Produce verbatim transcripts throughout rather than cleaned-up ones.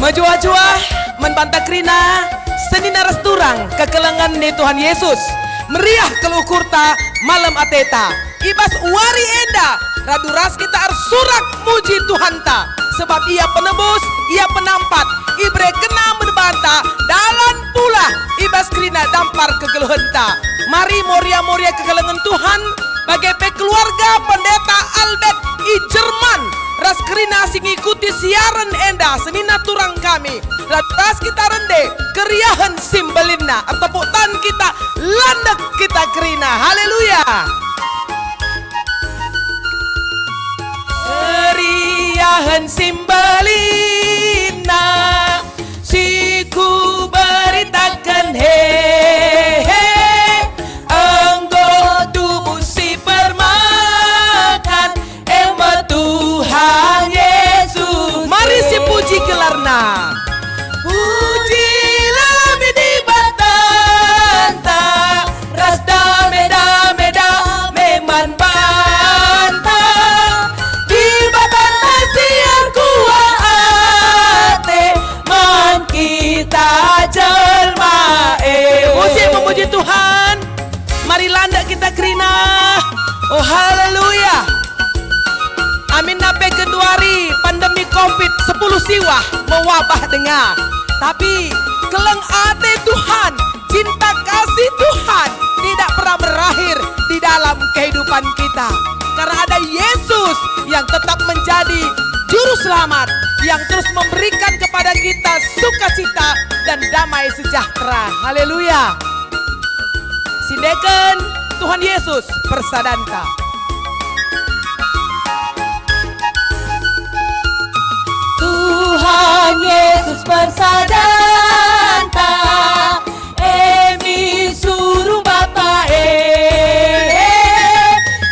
Mejuah-juah man banta kerina, senina ras turang kekelengen ni Tuhan Yesus. Meriah kal ukurta, malem ateta. I bas wari enda, radu ras kita ersurak muji Tuhanta, sebab Ia penebus, Ia penampat, iberekenNa man banta dalan pulah i bas kerina dampar kegeluhenta. Mari moria-moria kekelengen Tuhan, bage pe keluarga Pendeta Albert i Jerman, ras kerina si ngikuti siaren enda, senina turang kami. Ras kita rende keriahen si mbelinna, ertepuk tan kita, landek kita kerina. Haleluya. Keriahen si mbelinna, si kuberitaken, he, he, enggo tubuh si permakan, e me Tuhan Yesus. Mari sipuji gelarNa. Pujilah me Dibatanta, ras dame, dame, dame man banta. Dibatanta si erkuah ate man kita jelma e. Musik memuji Tuhan. Mari landek kita kerina. Oh, haleluya. Aminna pe genduari pandemi covid sepuluh siwah mewabah denga. Tapi keleng ate Tuhan, cinta kasih Tuhan tidak pernah berakhir di dalam kehidupan kita. Karena ada Yesus yang tetap menjadi juru selamat, yang terus memberikan kepada kita sukacita dan damai sejahtera. Haleluya. Sindeken Tuhan Yesus persadanta. Tuhan Yesus persadanta, e mi suruh Bapa e,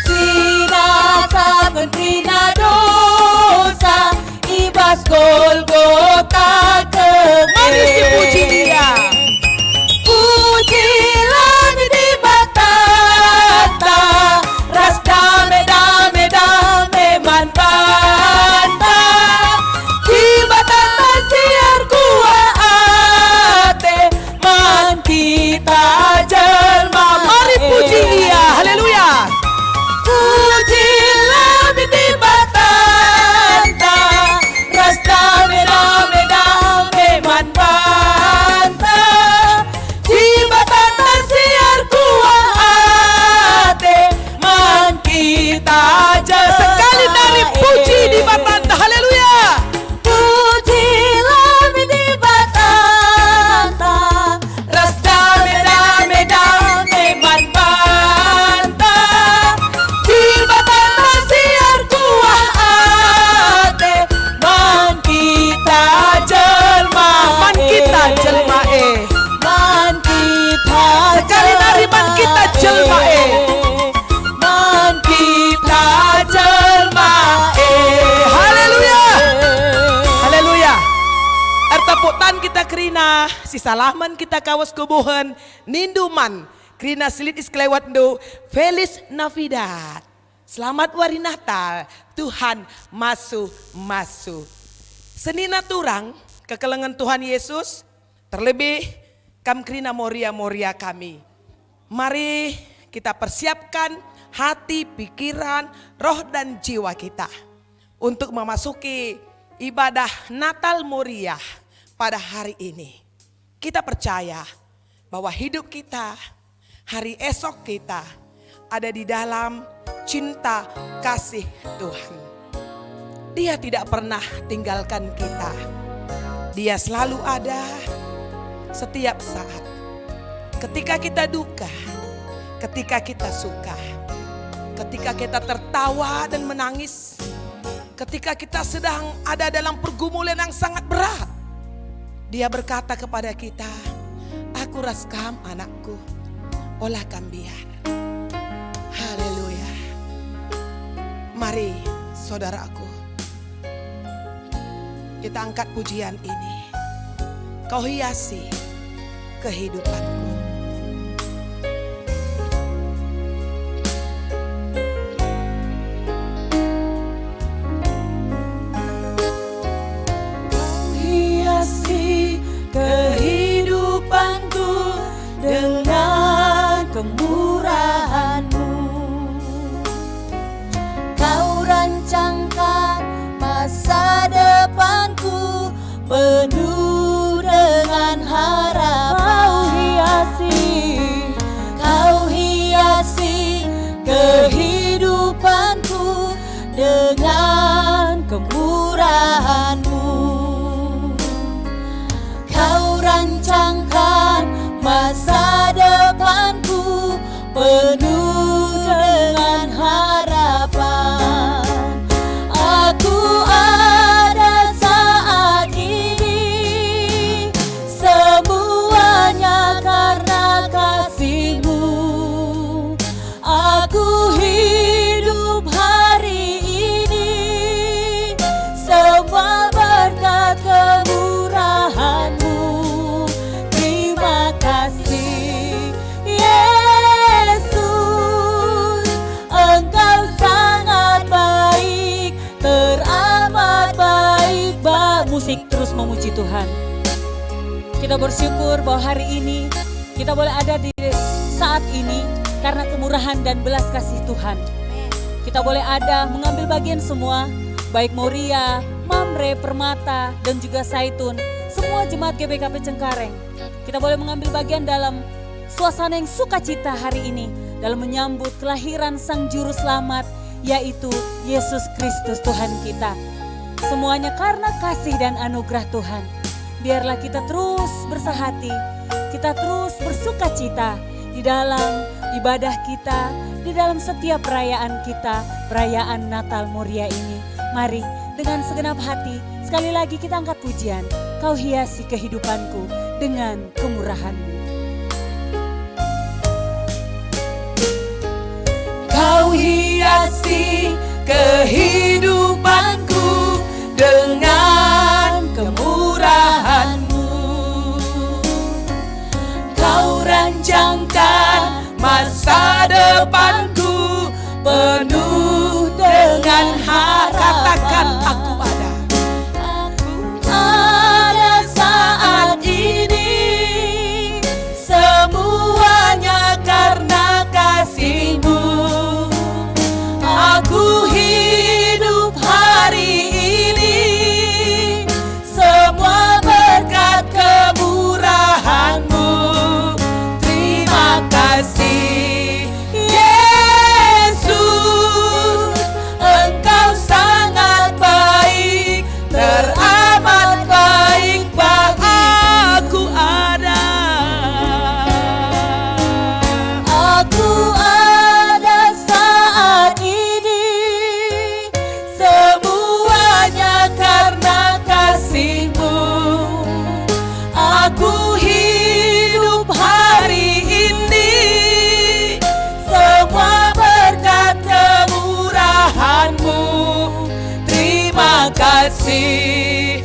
si nasaken kerina dosa, i bas Golgota keke. Mari sipuji Ia. Pujilah Dibatanta, ras dame, dame, dame man banta. Dibatanta si erkuah ate man kita jelma. Mari puji Ia. Haleluya. Pujilah Dibatanta, ras dame, dame, dame man banta. Dibatanta si erkuah ate man kita jelma. Sekali nari puji Dibatanta. Haleluya. Pujilah Dibatanta, ras dame, dame, dame man banta. Dibatanta si erkuah ate man kita jelma e. Man kita jelma e. Man kita. Sekali nari, man kita jelma e. Man kita jelma e. Haleluya. Haleluya. Ertepuk tan kita kerina, sisalah man kita kawes kubuhen, nindu man kerina si lit i sekelewetndu, Feliz Navidad. Selamat Wari Natal, Tuhan masu-masu. Senina turang, kekelengen Tuhan Yesus, terlebih kam kerina moria-moria kami. Mari kita persiapkan hati, pikiran, roh, dan jiwa kita untuk memasuki ibadah Natal Moriah pada hari ini. Kita percaya bahwa hidup kita, hari esok kita, ada di dalam cinta kasih Tuhan. Dia tidak pernah tinggalkan kita. Dia selalu ada setiap saat. Ketika kita duka, ketika kita suka, ketika kita tertawa dan menangis, ketika kita sedang ada dalam pergumulan yang sangat berat, Dia berkata kepada kita, "Aku ras kam, anakku, ola kam mbiar." Haleluya. Mari, saudaraku, Kita angkat pujian ini. Kau hiasi kehidupanku. Kau hiasi kehidupanku dengan kemurahan-Mu. Kau rancangkan masa depanku penuh dengan harapan. Kau hiasi, Kau hiasi kehidupanku dengan kemurahan-Mu. Kau rancangkan masa depanku penuh dengan harapan. Aku ada saat ini, semuanya karena kasih-Mu. Aku hidup hari ini, semua berkat kemurahan-Mu. Terima kasih, Yesus, Engkau sangat baik, teramat baik. Ba-, musik terus memuji Tuhan. Kita bersyukur bahwa hari ini kita boleh ada di saat ini karena kemurahan dan belas kasih Tuhan. Amin. Kita boleh ada mengambil bagian semua, baik Moria, Mamre, Permata, dan juga Saitun, semua jemaat G B K P Cengkareng. Kita boleh mengambil bagian dalam suasana yang sukacita hari ini, dalam menyambut kelahiran Sang Juru Selamat, yaitu Yesus Kristus Tuhan kita. Semuanya karena kasih dan anugerah Tuhan. Biarlah kita terus bersehati, kita terus bersukacita di dalam ibadah kita, di dalam setiap perayaan kita, perayaan Natal Moria ini. Mari, dengan segenap hati, sekali lagi kita angkat pujian, Kau hiasi kehidupanku dengan kemurahan-Mu. Kau hiasi kehidupanku dengan kemurahan-Mu. Kau rancangkan masa depanku penuh dengan harapan. Katakan, "Aku ada." Aku ada saat ini, semuanya karena kasih-Mu. Aku hidup hari ini, semua berkat kemurahan-Mu. Terima kasih, Yesus, Engkau sangat baik, teramat baik bagi aku ada. Aku ada saat ini, semuanya karena kasih-Mu. Aku hidup hari ini, semua berkat kemurahan-Mu. Terima kasih,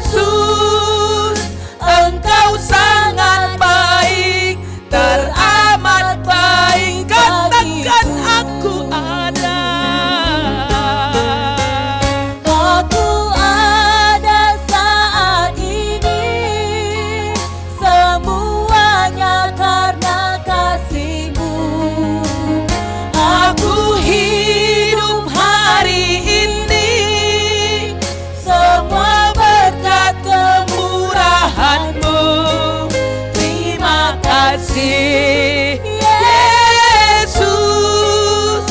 Yesus, Engkau sangat baik, teramat baik. Katakan, "Aku ada." Aku ada saat ini, semuanya karena kasih-Mu. Aku hidup hari ini, semua berkat kemurahan-Mu. Terima kasih, Yesus,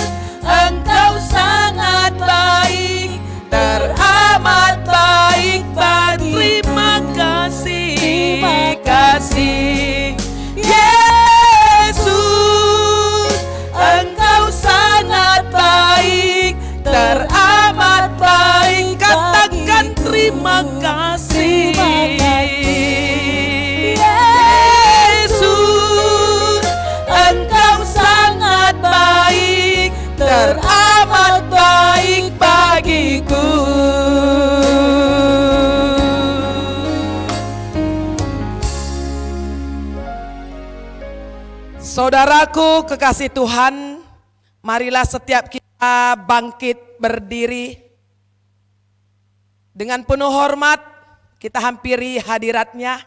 Engkau sangat baik, teramat baik bagi. Terima kasih, kasih, Yesus, Engkau sangat baik, teramat baik. Katakan, "Terima kasih, Yesus, Engkau sangat baik, teramat baik bagiku." Saudaraku kekasih Tuhan, marilah setiap kita bangkit berdiri. Dengan penuh hormat, kita hampiri hadirat-Nya.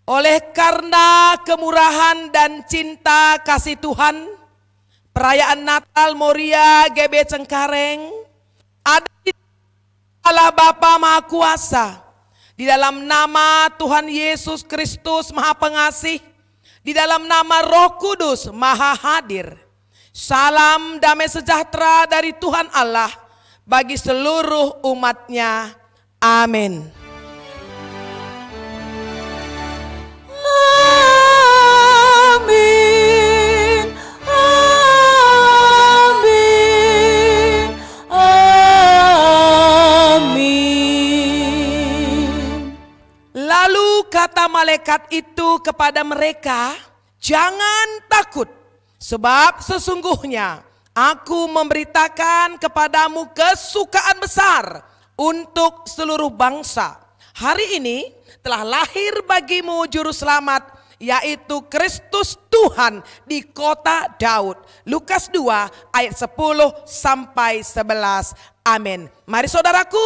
Oleh karena kemurahan dan cinta kasih Tuhan, perayaan Natal Moria G B Cengkareng ada di Allah Bapa Maha Kuasa, di dalam nama Tuhan Yesus Kristus Maha Pengasih, di dalam nama Roh Kudus Maha Hadir. Salam damai sejahtera dari Tuhan Allah bagi seluruh umat-Nya. Amin. Amin. Amin. Lalu kata malaikat itu kepada mereka, "Jangan takut, sebab sesungguhnya Aku memberitakan kepadamu kesukaan besar untuk seluruh bangsa. Hari ini telah lahir bagimu Juru Selamat, yaitu Kristus Tuhan di kota Daud." Lukas dua ayat sepuluh sampai sebelas. Amin. Mari saudaraku,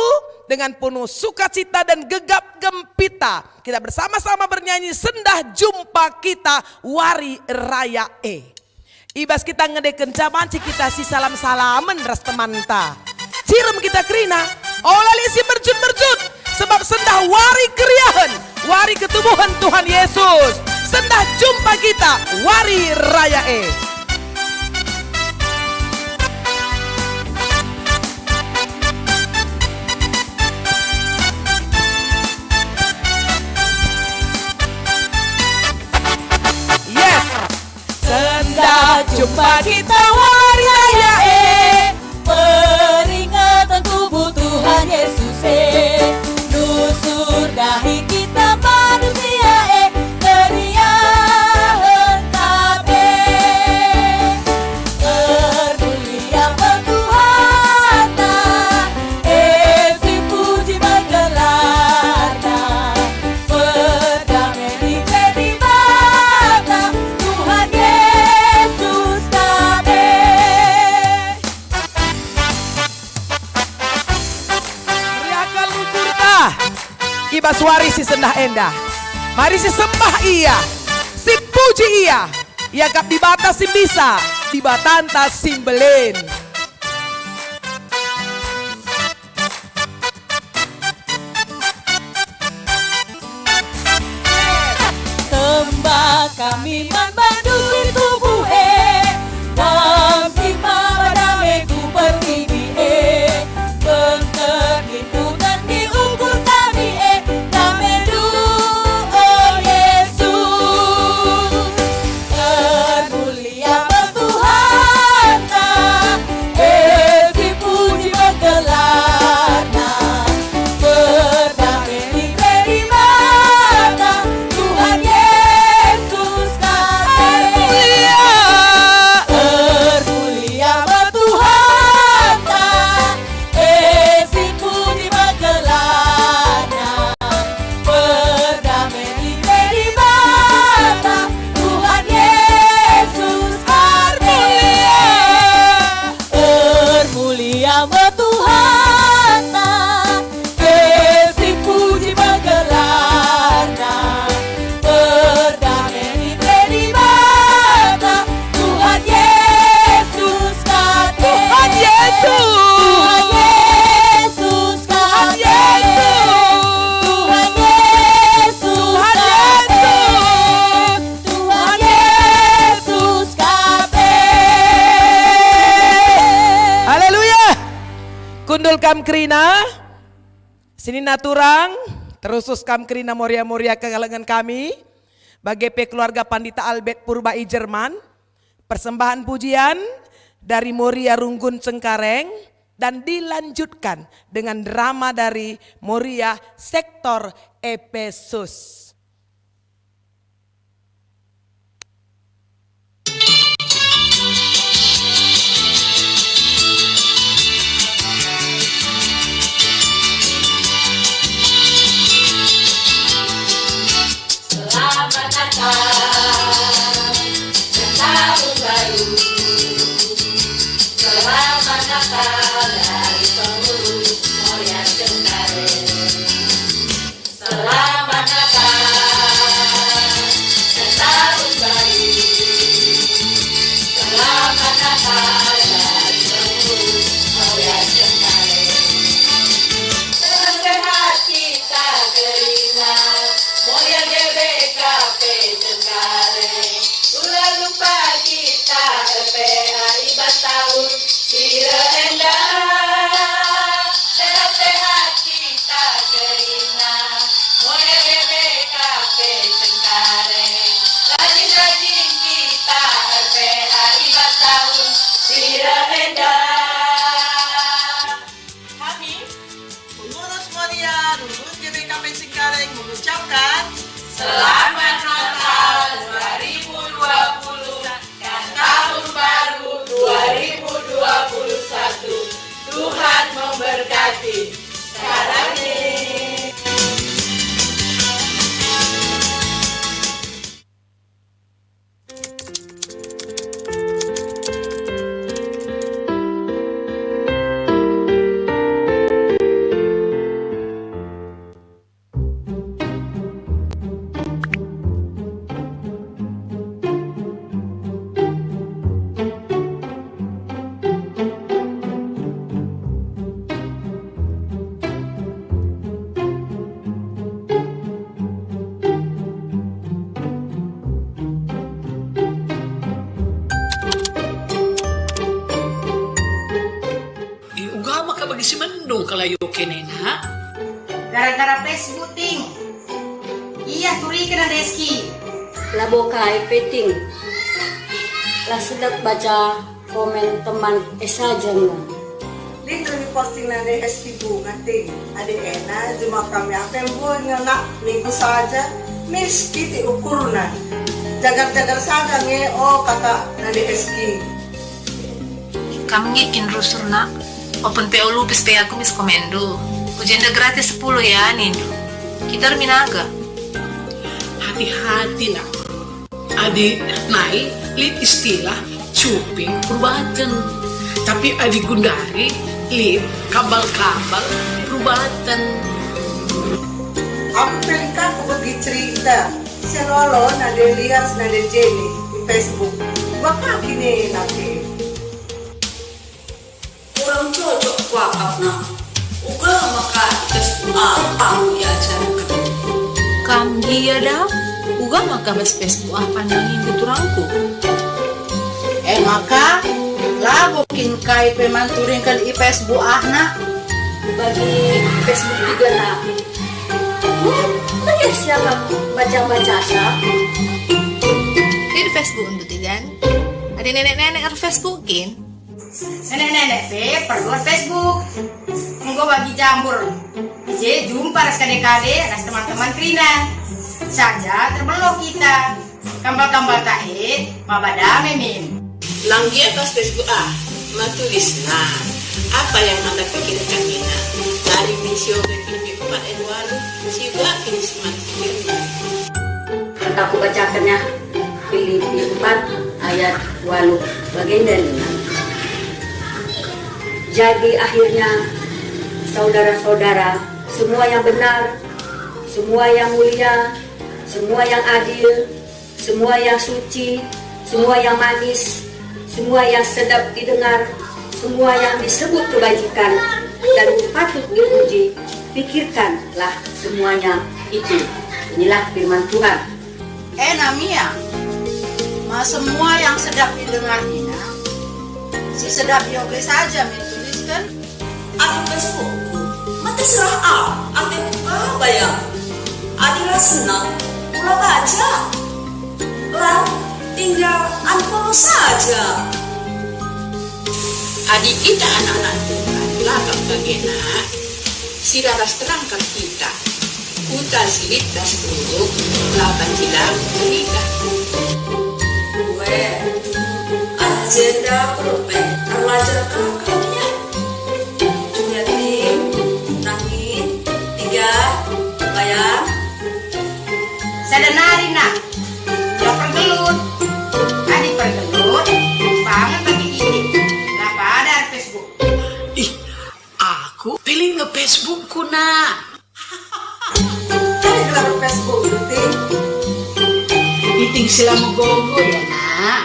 dengan penuh sukacita dan gegap gempita, kita bersama-sama bernyanyi Sendah Jumpa Kita Wari Raya E. I bas kita ngendeken ja banci kita sisalam-salamen ras temanta. Cirem kita kerina, ola lit simerjut-merjut, sebab sendah wari keriahen, wari ketubuhen Tuhan Yesus. Sendah jumpa kita, wari raya e. Yes. Sendah jumpa kita wari raya e, peringatan tubuh Tuhan Yesus e. Nusur dahi kita manusia e, keriahen tabe. Ermulia me Tuhanta, e, sipuji me gelarNa. Perdamai i pe Dibata, Tuhan Yesus kami. Meriahkan ukurta i bas wari si sendah enda. Mari sisembah Ia, sipuji Ia. Ia kap Dibata si mbisa, Dibatanta si mbelin. Tembah kami man bandu si tubuh e, Kam si maba dame ku pertiwi e, bengket nindu ngendi ukur kami e, damendu, o Yesus. Ermulia me Tuhanta, e, sipuji me gelarNa. Perdamai i pe Dibata, Tuhan Yesus kami. Ermulia. Ermulia me Tuhanta, e, sipuji me gelarNa. Perdamai i pe Dibata, Tuhan Yesus kami. Ermulia me Tuhanta, e, sipuji me gelarNa. Perdamai i pe Dibata, Tuhan Yesus kami. Tuhan Yesus. Tuhan Yesus. Tuhan Yesus. Tuhan Yesus. Tuhan Yesus. Tuhan Yesus kami. Haleluya. Kundul kam kerina, senina turang, terusus kam kerina Moria-Moria kekelengen kami, bage pe keluarga Pandita Albert Purba i Jerman. Persembahan pujian dari Moria Runggun Cengkareng dan dilanjutkan dengan drama dari Moria Sektor Epesus. Selamat datang. Ruhut G B K P Cengkareng mengucapkan Selamat Natal dua ribu dua puluh dan Tahun Baru dua ribu dua puluh satu. Tuhan memberkati. Sarani. Eh, uga maka bagi si mendung kalayo kenena. Gara-gara Facebook, Ting. Ia turiken Reski. Labo kai pe, Ting. La sedap baca komen teman e saja nge. Lit rehe posting nande Reski Bunga, Ting. Adi ena, juma kami ape mbue nge nak minggu saja, mis kitik ukurna. Jagar-jagar saja nge, o kata nande Reski. Kam nge kin rusur, Nak. Open P O lupis pe aku mis komenndu. Ku jenda gratis sepuluh ya, nindu. Kita erminaga. Hati-hati, Nak. Adi nai lit istilah cuping perubaten. Tapi adi gundari lit kabal-kabal perubaten. Aku pe lit ka kubegi cerita. Sialolo nande Lias nande Jenny di Facebook. Bakaki ne nake. Kurang cocok kuakapna. Uga maka Facebook ah pang iajarken. Kam gia da? Uga maka bas Facebook ah pandangi turangku. E maka, labo kin kai pe man turingken i Facebook ahna? Bagi Facebook tiga na. Hmm, bagi siapa baca-baca sa? Di Facebook untuk tiga. Ada nenek-nenek er Facebook kin? Nenek-nenek pe perlu Facebook. Enggo bagi jambur. I je jumpa ras kade-kade ras teman-teman kerina. Saja terbelo kita. Kambal-kambal ta e maba dame min. Lang gia pas Facebook ah, matulisna. Apa yang Anda pikirkan, Nina? Dari misi oge pilih empat ayat walu, si gua pilih seman pikirnya. Entah aku bacakannya. Filipi empat ayat walu bagenda nina, "Jadi akhirnya, saudara-saudara, semua yang benar, semua yang mulia, semua yang adil, semua yang suci, semua yang manis, semua yang sedap didengar, semua yang disebut kebajikan dan patut dipuji, pikirkanlah semuanya itu." Inilah firman Tuhan. Ena mia, ma semua yang sedap didengar nina, si sedap ioge saja min tulisken? Adi Facebookku, mate serah au, ateku ka bayang. Adi la senang, ula baca. Lau, tinggal unfollow saja. Adi kita anak-anak Tuhan, la kam bagena, si raras terang kam kita. Kuta si lit ras turuk, la banci la mencuriga. Ue, anak jenda perlu pe erlajar kakak ya. Juliatin, nangin, tiga, bayang. Sada nari nak, ya pergelut. Adi pergelut, banget bagi gigi. La pada Facebook. Ih, aku pilih nge-Facebookku, Nak. Cari gelar Facebook, Ting. Iting si la megogo ya, Nak.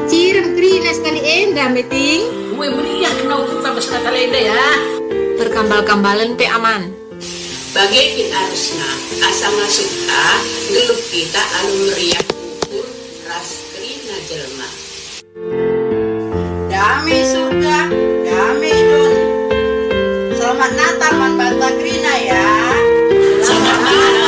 Cirem kerina sekali enda, Meting. Ue meriah kena ukurta bas Natal enda ya. Perkambal-kambalen pe aman. Bage kin arusna, asa ngasup ka, nggeluh kita alu meriah ukur ras kerina jelma. Dame surga, dame doni. Selamat Natal man banta kerina ya. Selamat Natal.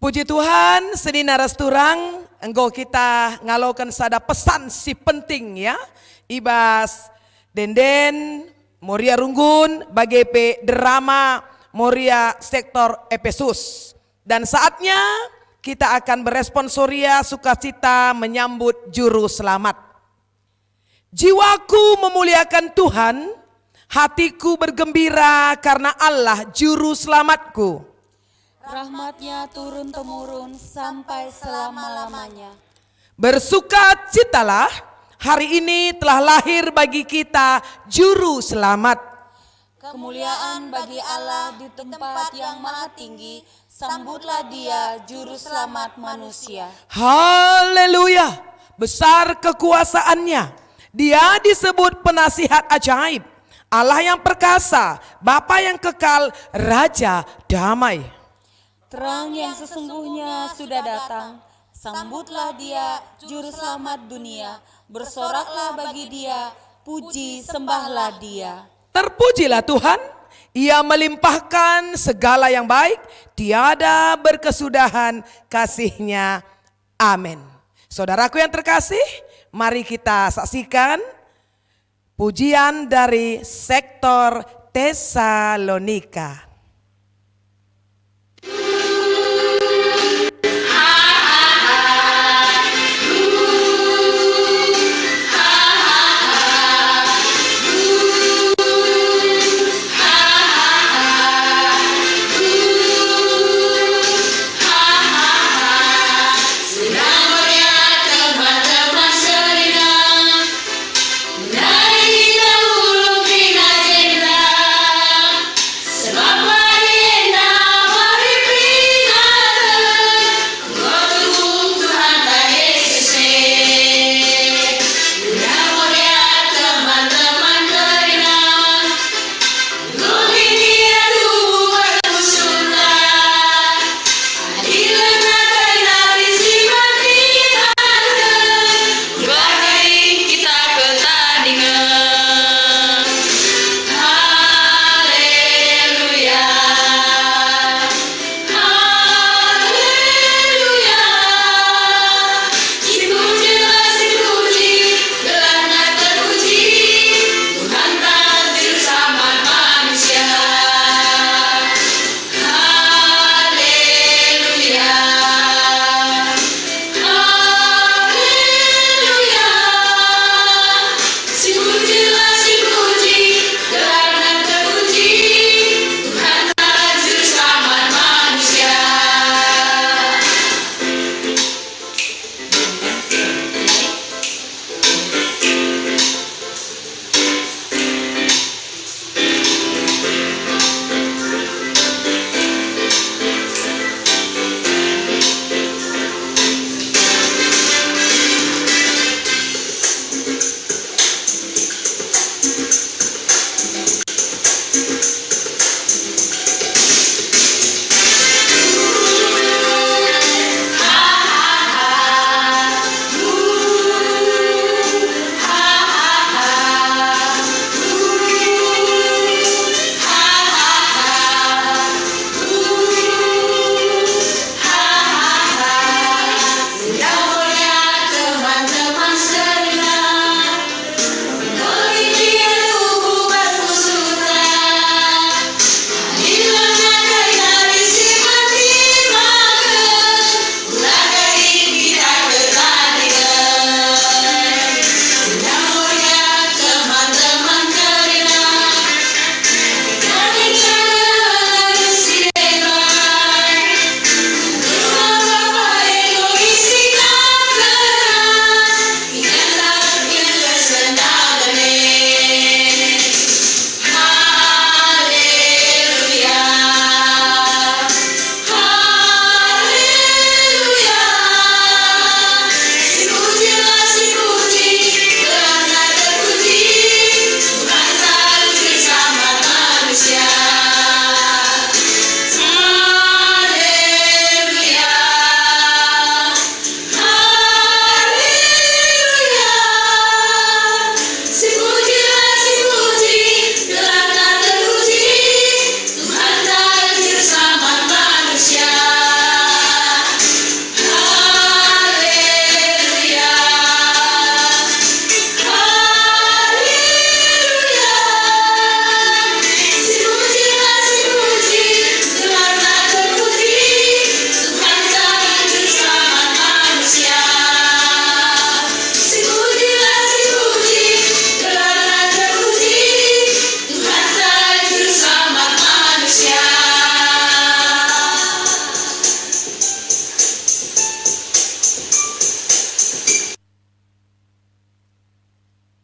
Puji Tuhan, senina ras turang, enggo kita ngaloken sada pesan si penting, ya, i bas denden Moria Runggun, bage pe drama Moria sektor Epesus. Dan saatnya kita akan beresponsoria sukacita menyambut Juru Selamat. Jiwaku memuliakan Tuhan, hatiku bergembira karena Allah Juru Selamatku. Rahmat-Nya turun-temurun sampai selama-lamanya. Bersukacitalah, hari ini telah lahir bagi kita Juru Selamat. Kemuliaan bagi Allah di tempat yang maha tinggi, sambutlah Dia, Juru Selamat manusia. Haleluya! Besar kekuasaan-Nya. Dia disebut Penasihat Ajaib, Allah yang perkasa, Bapa yang kekal, Raja damai. Terang yang sesungguhnya sudah datang. Sambutlah Dia, Juru Selamat dunia. Bersoraklah bagi Dia, puji sembahlah Dia. Terpujilah Tuhan, Ia melimpahkan segala yang baik, tiada berkesudahan kasih-Nya. Amin. Saudaraku yang terkasih, mari kita saksikan pujian dari sektor Tesalonika.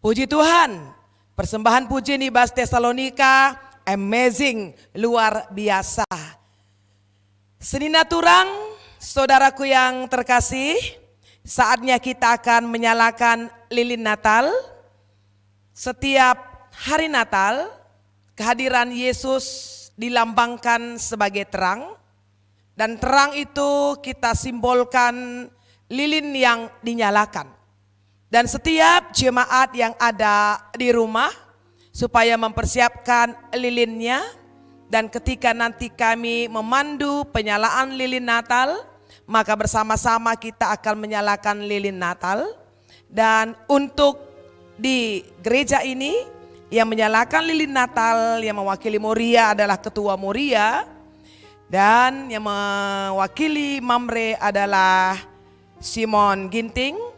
Puji Tuhan, persembahan puji i bas Tesalonika, amazing, luar biasa. Senina turang, saudaraku yang terkasih, saatnya kita akan menyalakan lilin Natal. Setiap hari Natal, kehadiran Yesus dilambangkan sebagai terang, dan terang itu kita simbolkan lilin yang dinyalakan. Dan setiap jemaat yang ada di rumah, supaya mempersiapkan lilinnya, dan ketika nanti kami memandu penyalaan lilin Natal, maka bersama-sama kita akan menyalakan lilin Natal. Dan untuk di gereja ini, yang menyalakan lilin Natal, yang mewakili Moria adalah Ketua Moria, dan yang mewakili Mamre adalah Simon Ginting,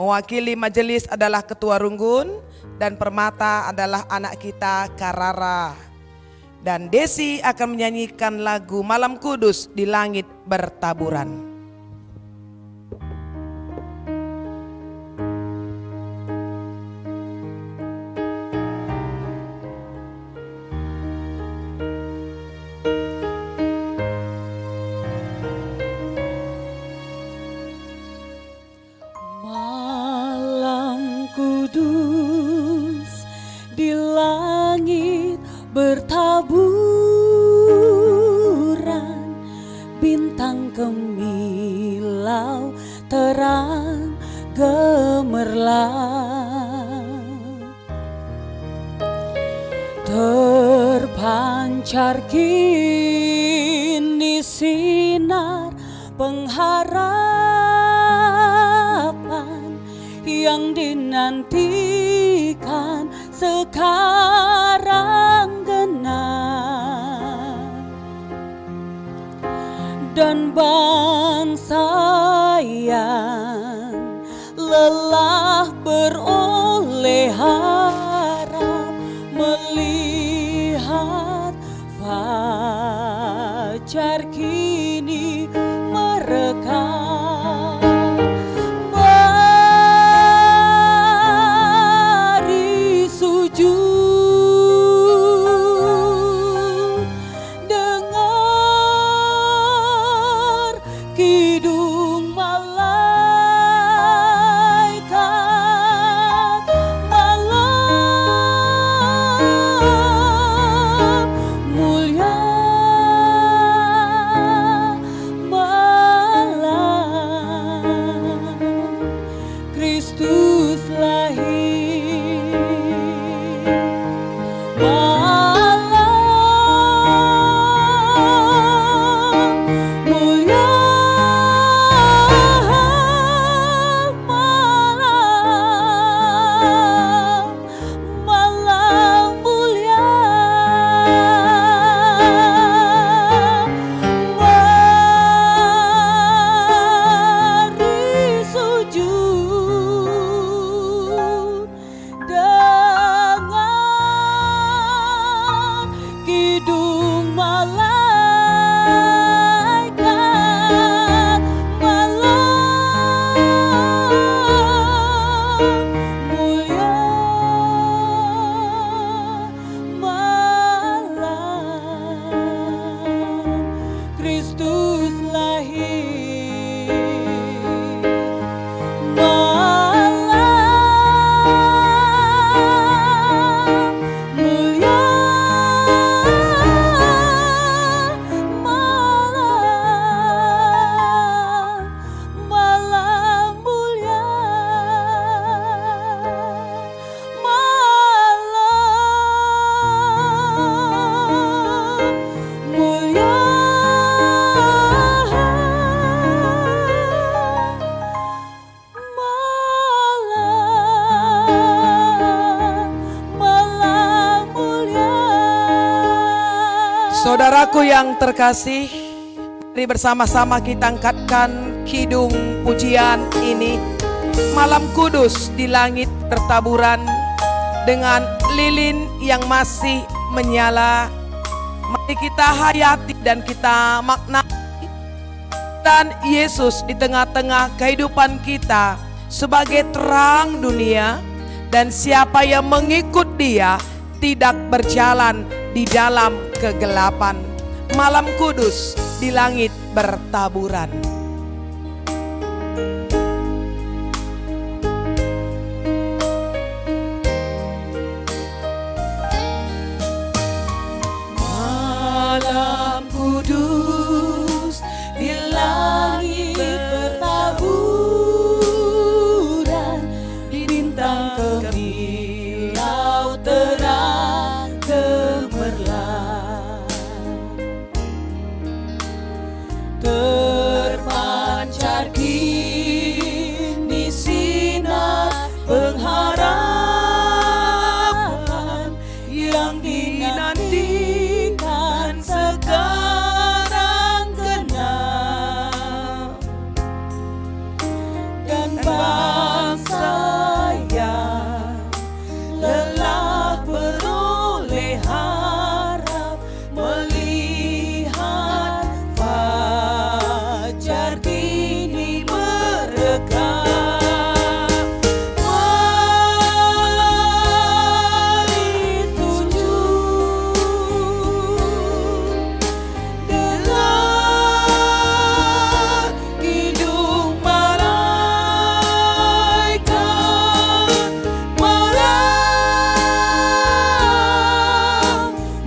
mewakili majelis adalah Ketua Runggun, dan Permata adalah anak kita Karara. Dan Desi akan menyanyikan lagu Malam Kudus di Langit Bertaburan. Malam kudus di langit bertaburan, bintang kemilau terang gemerlap. Terpancar kini sinar pengharapan yang dinantikan sekarang genap. Dan bangsa yang lelah beroleh harap melihat fajar kini merekah. Mari sujud, dengar kidung malaikat. Malam mulia, malam Kristus lahir. Malam mulia, malam, malam mulia, mari sujud. Dengar kidung malaikat. Malam mulia, malam Kristus lahir. Malam mulia, malam, malam mulia, malam mulia, malam, malam mulia. Saudaraku yang terkasih, mari bersama-sama kita angkatkan kidung pujian ini. Malam kudus di langit bertaburan dengan lilin yang masih menyala. Mari kita hayati dan kita maknai dan Yesus di tengah-tengah kehidupan kita sebagai terang dunia, dan siapa yang mengikut Dia tidak berjalan di dalam kegelapan. Malam Kudus di langit bertaburan. Malam Kudus di langit bertaburan, bintang kemilau terang gemerlap. Terpancar kini sinar pengharapan yang dinantikan sekarang genap. Dan bangsa yang lelah beroleh harap melihat fajar kini merekah. Mari tunjuk dengan hidung malaikat malam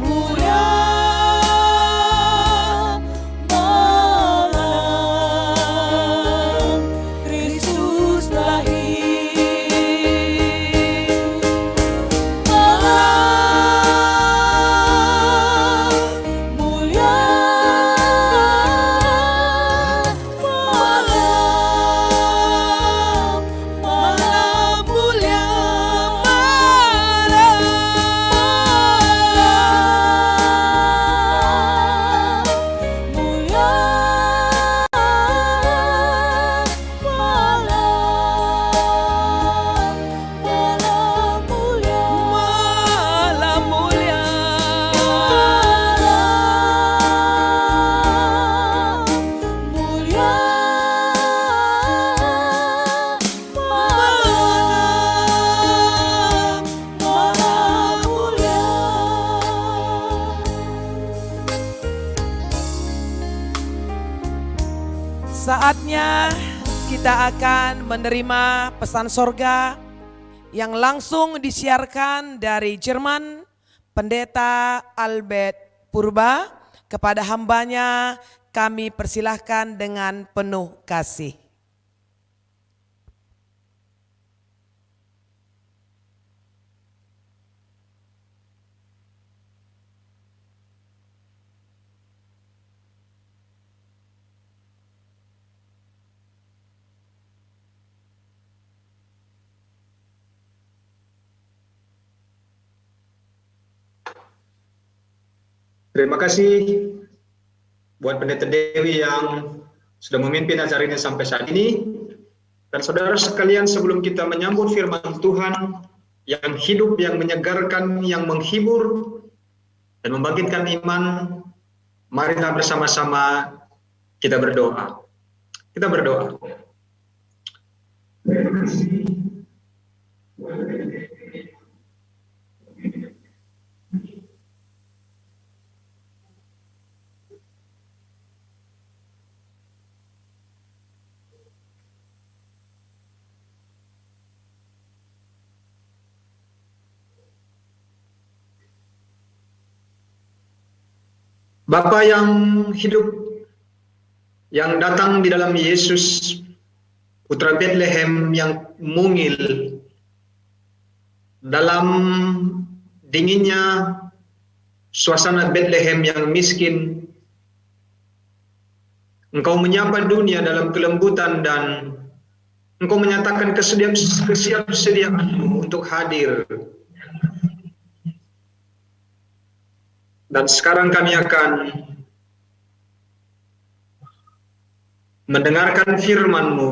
mulia, malam Kristus lahir. Malam mulia, malam, malam mulia, malam, malam mulia, malam, malam mulia, malam mulia, malam mulia, malam, malam mulia. Saatnya kita akan menerima pesan sorga yang langsung disiarkan dari Jerman, Pendeta Albert Purba. Kepada hambanya kami persilahkan dengan penuh kasih. Terima kasih buat Pendeta Dewi yang sudah memimpin acara ini sampai saat ini. Dan saudara sekalian, sebelum kita menyambut firman Tuhan yang hidup, yang menyegarkan, yang menghibur, dan membangkitkan iman, marilah bersama-sama kita berdoa. Kita berdoa. Bapa yang hidup, yang datang di dalam Yesus, putra Betlehem yang mungil, dalam dinginnya suasana Betlehem yang miskin, Engkau menyapa dunia dalam kelembutan dan Engkau menyatakan kesedia-, kesiapsediaan-Mu untuk hadir. Dan sekarang kami akan mendengarkan firman-Mu.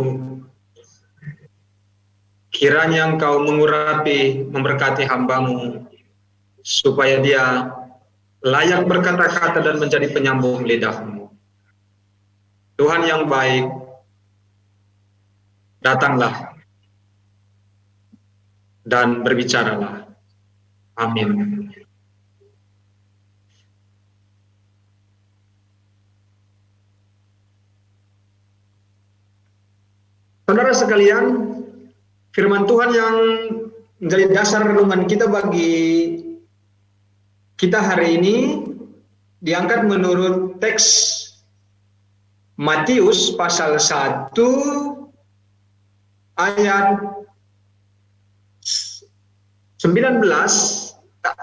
Kiranya Engkau mengurapi, memberkati hamba-Mu, supaya dia layak berkata-kata dan menjadi penyambung lidah-Mu. Tuhan yang baik, datanglah. dan berbicaralah. Amin. Saudara sekalian, firman Tuhan yang menjadi dasar renungan kita bagi kita hari ini diangkat menurut teks Matius pasal satu ayat sembilan belas,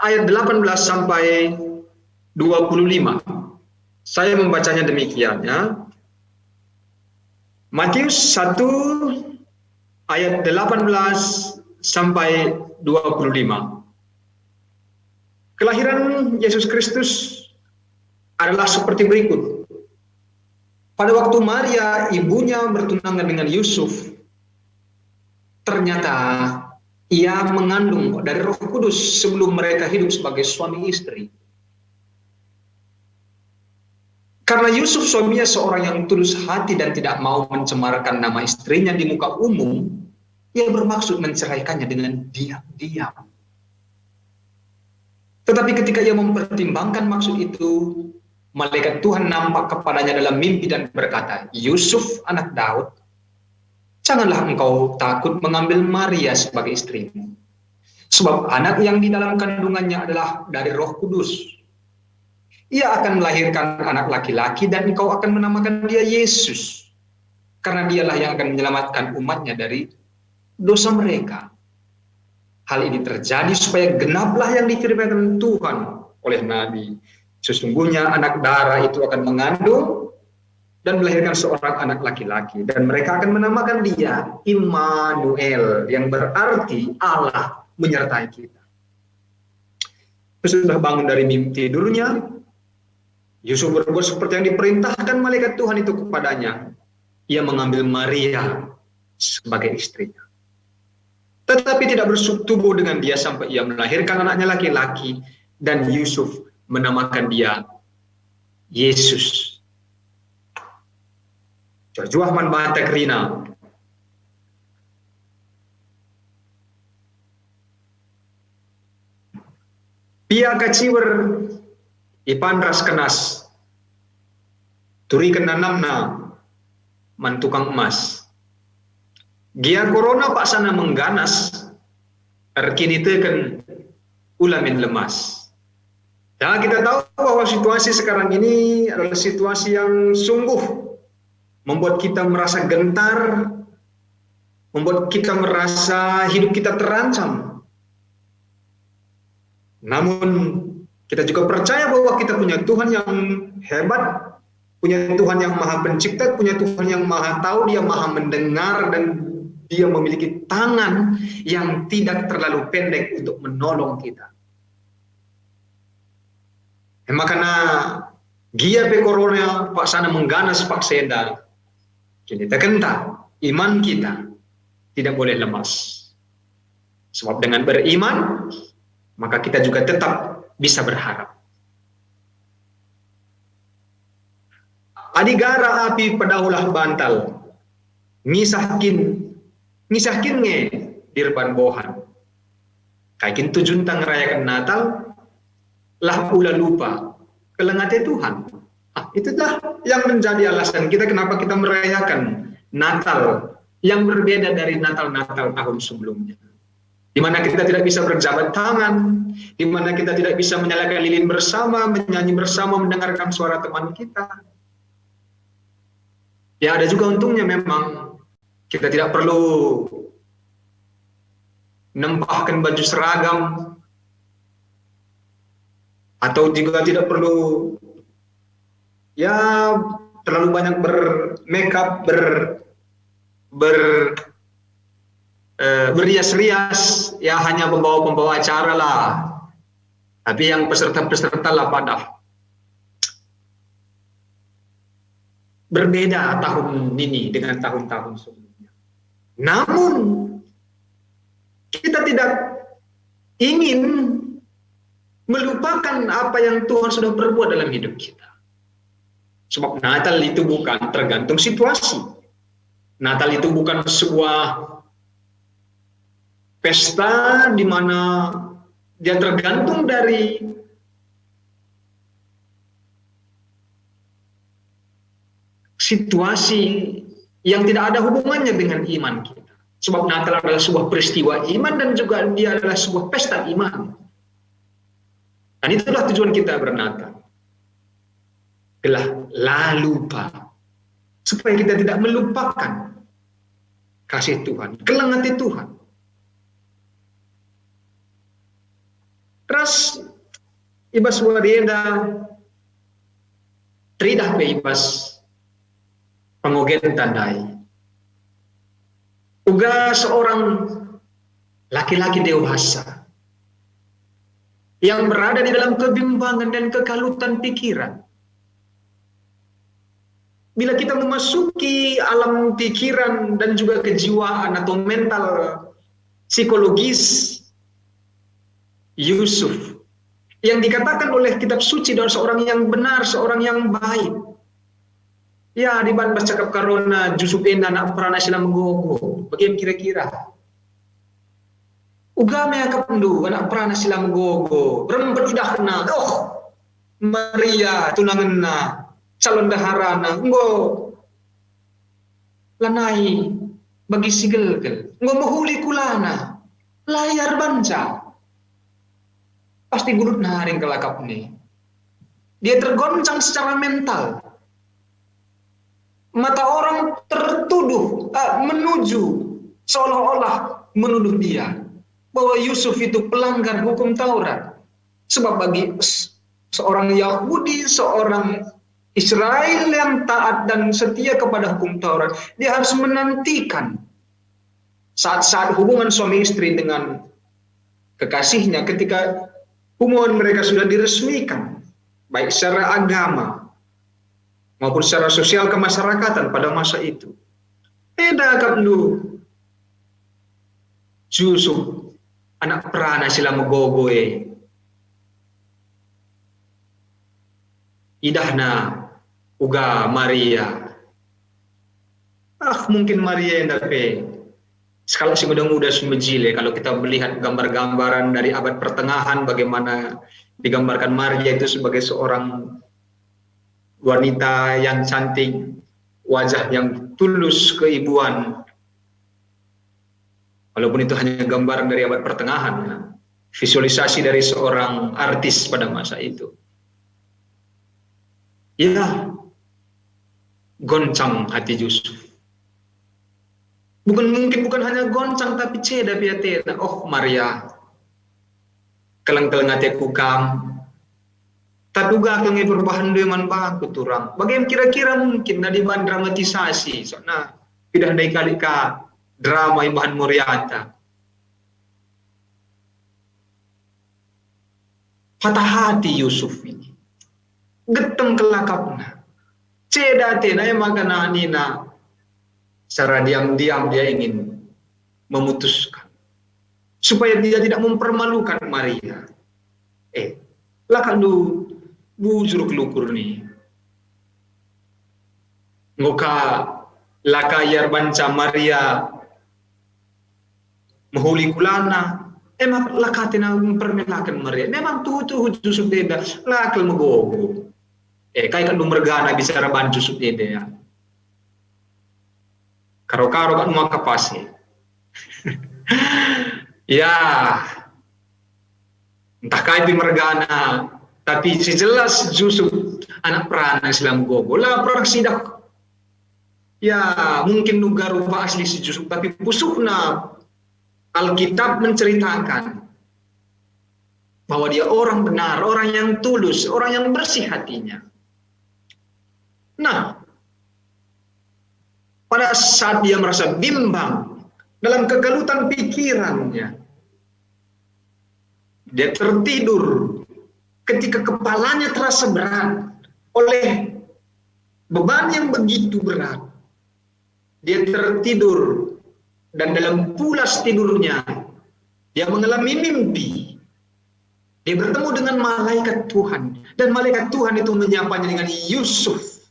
ayat delapan belas sampai dua puluh lima. Saya membacanya demikian, ya. Matius satu ayat delapan belas sampai dua puluh lima. Kelahiran Yesus Kristus adalah seperti berikut. Pada waktu Maria ibunya bertunangan dengan Yusuf, ternyata ia mengandung dari Roh Kudus sebelum mereka hidup sebagai suami istri. Karena Yusuf suaminya seorang yang tulus hati dan tidak mau mencemarkan nama istrinya di muka umum, ia bermaksud menceraikannya dengan diam-diam. Tetapi ketika ia mempertimbangkan maksud itu, malaikat Tuhan nampak kepadanya dalam mimpi dan berkata, "Yusuf, anak Daud, janganlah engkau takut mengambil Maria sebagai istrimu. Sebab anak yang di dalam kandungannya adalah dari Roh Kudus. Ia akan melahirkan anak laki-laki dan engkau akan menamakan dia Yesus, karena dialah yang akan menyelamatkan umatnya dari dosa mereka." Hal ini terjadi supaya genaplah yang difirmankan Tuhan oleh nabi, "Sesungguhnya anak dara itu akan mengandung dan melahirkan seorang anak laki-laki, dan mereka akan menamakan dia Immanuel, yang berarti Allah menyertai kita." Sesudah bangun dari mimpi tidurnya, Yusuf berbuat seperti yang diperintahkan malaikat Tuhan itu kepadanya. Ia mengambil Maria sebagai istrinya, tetapi tidak bersetubuh dengan dia sampai ia melahirkan anaknya laki-laki, dan Yusuf menamakan dia Yesus. Juah-juah man banta kerina. Pia ka ciwer ipan ras kenas, turiken nanamna man tukang emas. Gia korona paksana mengganas, erkiniteken ula min lemas. Dan kita tahu bahwa situasi sekarang ini adalah situasi yang sungguh membuat kita merasa gentar, membuat kita merasa hidup kita terancam. Namun, kita juga percaya bahwa kita punya Tuhan yang hebat, punya Tuhan yang Maha Pencipta, punya Tuhan yang Maha Tahu, Dia Maha Mendengar, dan Dia memiliki tangan yang tidak terlalu pendek untuk menolong kita. E maka gia pe korona paksana mengganas paksa enda, kinitekenta, iman kita tidak boleh lemas. Sebab dengan beriman, maka kita juga tetap bisa berharap. Adi gara api, pedauhlah bantal, ngisah kin, ngisah kin nge dirban bohan. Kai kin tujunta ngerayaken Natal? Lah ula lupa, keleng ate Tuhan. Ah, itulah yang menjadi alasan kita kenapa kita merayakan Natal yang berbeda dari Natal-Natal tahun sebelumnya. Di mana kita tidak bisa berjabat tangan, di mana kita tidak bisa menyalakan lilin bersama, menyanyi bersama, mendengarkan suara teman kita. Ya, ada juga untungnya memang. Kita tidak perlu nempahken baju seragam, atau juga tidak perlu, ya, terlalu banyak bermakeup, ber-, ber-, eh, berrias-rias, ya, hanya pembawa-pembawa acara lah. Tapi yang peserta-peserta lah pada. Berbeda tahun ini dengan tahun-tahun sebelumnya. Namun, kita tidak ingin melupakan apa yang Tuhan sudah perbuat dalam hidup kita. Sebab Natal itu bukan tergantung situasi. Natal itu bukan sebuah pesta di mana dia tergantung dari situasi yang tidak ada hubungannya dengan iman kita. Sebab Natal adalah sebuah peristiwa iman dan juga dia adalah sebuah pesta iman. Dan itulah tujuan kita bernatal. Gelah la lupa. Supaya kita tidak melupakan kasih Tuhan, keleng ate Tuhan. Ras i bas wari enda teridah pe i bas pengogenta ndai. Uga seorang laki-laki dewasa yang berada di dalam kebimbangan dan kekalutan pikiran. Bila kita memasuki alam pikiran dan juga kejiwaan atau mental psikologis Yusuf, yang dikatakan oleh Kitab Suci adalah seorang yang benar, seorang yang baik. Ya, diban bas cakap kerna Yusuf enda anak perana si la megogo. Bage kira-kira. Uga me akapndu anak perana si la megogo, rempet idahna, oh, Maria tunangenna, calon ndeharana, enggo lanai bagi si gelgel, enggo mehuli kulana, la ia erbanca. Pasti gulut nari ngkelakapni. Dia tergoncang secara mental. Mata orang tertuduh, eh, menuju, seolah-olah menuduh dia bahwa Yusuf itu pelanggar hukum Taurat. Sebab bagi s-, seorang Yahudi, seorang Israel yang taat dan setia kepada hukum Taurat, dia harus menantikan saat-saat hubungan suami istri dengan kekasihnya, ketika hubungan mereka sudah diresmikan, baik secara agama maupun secara sosial kemasyarakatan pada masa itu. Enda akapndu Yusuf, anak perana si la megogo e. Idahna uga Maria. Ah, mungkin Maria enda pe sekalak si nguda-nguda si mejile. Kalau kita melihat gambar-gambaran dari abad pertengahan, bagaimana digambarkan Maria itu sebagai seorang wanita yang cantik, wajah yang tulus keibuan. Walaupun itu hanya gambaran dari abad pertengahan, ya. Visualisasi dari seorang artis pada masa itu. Ya, goncang hati Yusuf. Bukan, mungkin bukan hanya goncang, tapi ceda pe atena. Oh, Maria, keleng-keleng ateku kam. Tapi uga kal nge perbahan ndu man bangku turang. Bage kira-kira mungkin nadi man dramatisasi, soalna pidah ndai kali ka drama ibahan Moriata. Patah hati Yusuf ini. Geteng kelakapna. Ceda atena, e maka nina secara diam-diam dia ingin memutuskan. Supaya dia tidak mempermalukan Maria. Eh, la kal ndu bujur kelukur ni. Enggo ka la ka ia erbanca Maria mehuli kulana, e maka la ka atena mempermelaken Maria. Memang tuhu-tuhu Yusuf enda, la kal megogo. Eh, kai kal ndu mergana bicara ban Yusuf enda, ya. Karo-karo kal ndu maka pas e. Ya, ntah kai pe mergana, tapi si jelas Yusuf anak perana si la megogo. La pernah sidah, ya, mungkin uga rupa asli si Yusuf, tapi pusuhna Alkitab menceritakan bahwa dia orang benar, orang yang tulus, orang yang bersih hatinya. Nah, pada saat dia merasa bimbang dalam kegelutan pikirannya, dia tertidur ketika kepalanya terasa berat oleh beban yang begitu berat. Dia tertidur, dan dalam pulas tidurnya, dia mengalami mimpi. Dia bertemu dengan malaikat Tuhan, dan malaikat Tuhan itu menyapanya dengan, "Yusuf,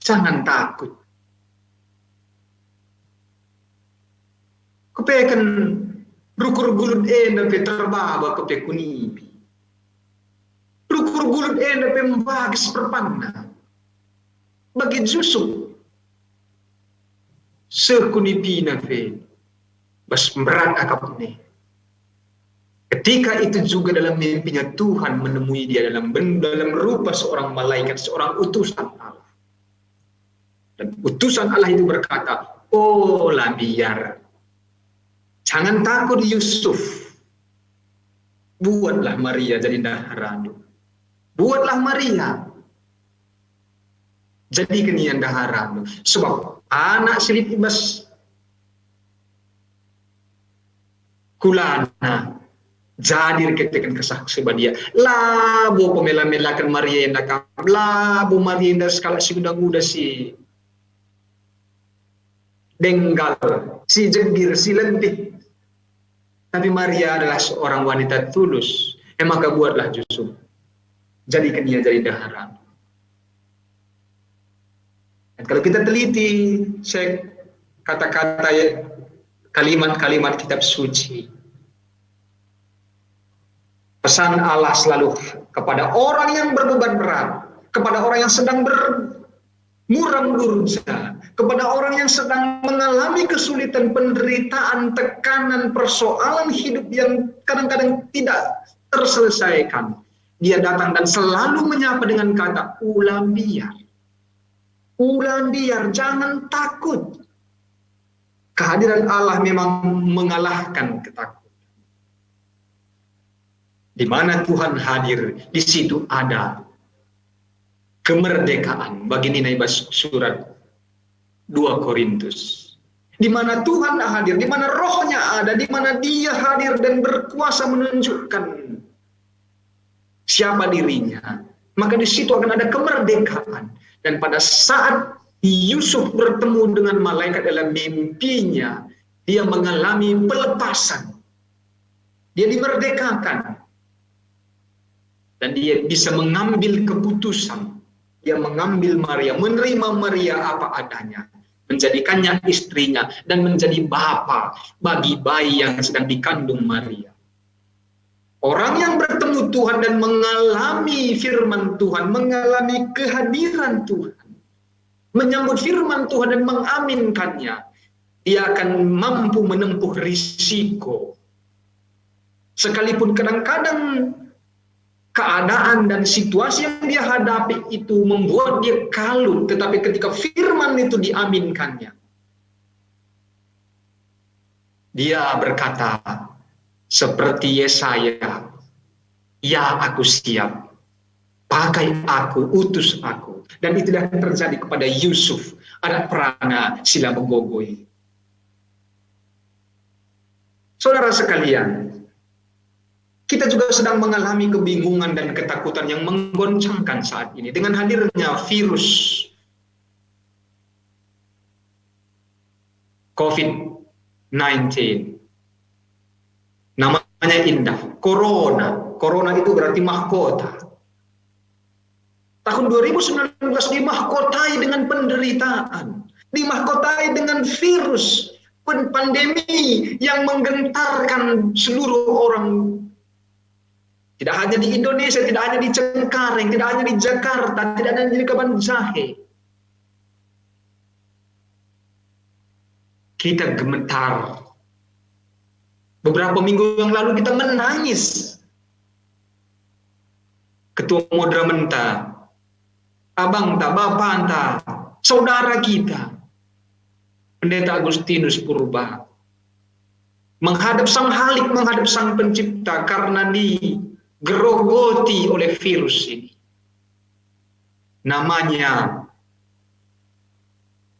jangan takut." Kupeken rukur gulut enda pe terbaba kepe kunipi. Rukur gulut enda pe mbagis perpanna. Bagi Jusup, seh kunipina pe bas mberat akapna. Ketika itu juga dalam mimpinya Tuhan menemui dia dalam ben-, dalam rupa seorang malaikat, seorang utusan Allah. Dan utusan Allah itu berkata, "Ola mbiar. Jangan takut, Yusuf. Buatlah Maria jadi ndaharandu. Buatlah Maria jadi kenia ndaharandu. Sebab anak si lit i bas kulana jadi erkiteken Kesah Si Badia. Labo pemela-melaken Maria enda kam. Labo Maria enda sekalak si nguda-nguda, si denggal, si jegir, si lentih. Tapi Maria adalah seorang wanita tulus. E maka buatlah Jusup. Jadiken ia jadi ndaharan." Dan kalau kita teliti, cek kata-kata, ya, kalimat-kalimat Kitab Suci, pesan Allah selalu kepada orang yang berbeban berat, kepada orang yang sedang bermuram gurja, kepada orang yang sedang mengalami kesulitan, penderitaan, tekanan, persoalan hidup yang kadang-kadang tidak terselesaikan. Dia datang dan selalu menyapa dengan kata, "Ula mbiar. Ula mbiar, jangan takut." Kehadiran Allah memang mengalahkan ketakutan. Di mana Tuhan hadir, di situ ada kemerdekaan. Bagini nai bas surat dua Korintus. Di mana Tuhan hadir, di mana Roh-Nya ada, di mana Dia hadir dan berkuasa menunjukkan siapa dirinya, maka di situ akan ada kemerdekaan. Dan pada saat Yusuf bertemu dengan malaikat dalam mimpinya, dia mengalami pelepasan. Dia dimerdekakan. Dan dia bisa mengambil keputusan. Dia mengambil Maria, menerima Maria apa adanya, menjadikannya istrinya, dan menjadi bapa bagi bayi yang sedang dikandung Maria. Orang yang bertemu Tuhan dan mengalami firman Tuhan, mengalami kehadiran Tuhan, menyambut firman Tuhan dan mengaminkannya, dia akan mampu menempuh risiko. Sekalipun kadang-kadang keadaan dan situasi yang dia hadapi itu membuat dia kalut, tetapi ketika firman itu diaminkannya, dia berkata seperti Yesaya, "Ya, aku siap. Pakai aku, utus aku." Dan itulah yang terjadi kepada Yusuf, anak perana si la megogoi. Saudara sekalian, kita juga sedang mengalami kebingungan dan ketakutan yang menggoncangkan saat ini dengan hadirnya virus covid nineteen. Namanya indah, corona. Corona itu berarti mahkota. Tahun dua ribu sembilan belas dimahkotai dengan penderitaan, dimahkotai dengan virus pen-, pandemi yang menggentarkan seluruh orang. Tidak hanya di Indonesia, tidak hanya di Cengkareng, tidak hanya di Jakarta, tidak hanya di Kabanjahe. Kita gemetar. Beberapa minggu yang lalu kita menangis. Ketua Modramenta, abangta, bapanta, saudara kita, Pendeta Agustinus Purba, menghadap Sang Halik, menghadap Sang Pencipta karena digerogoti oleh virus ini. Namanya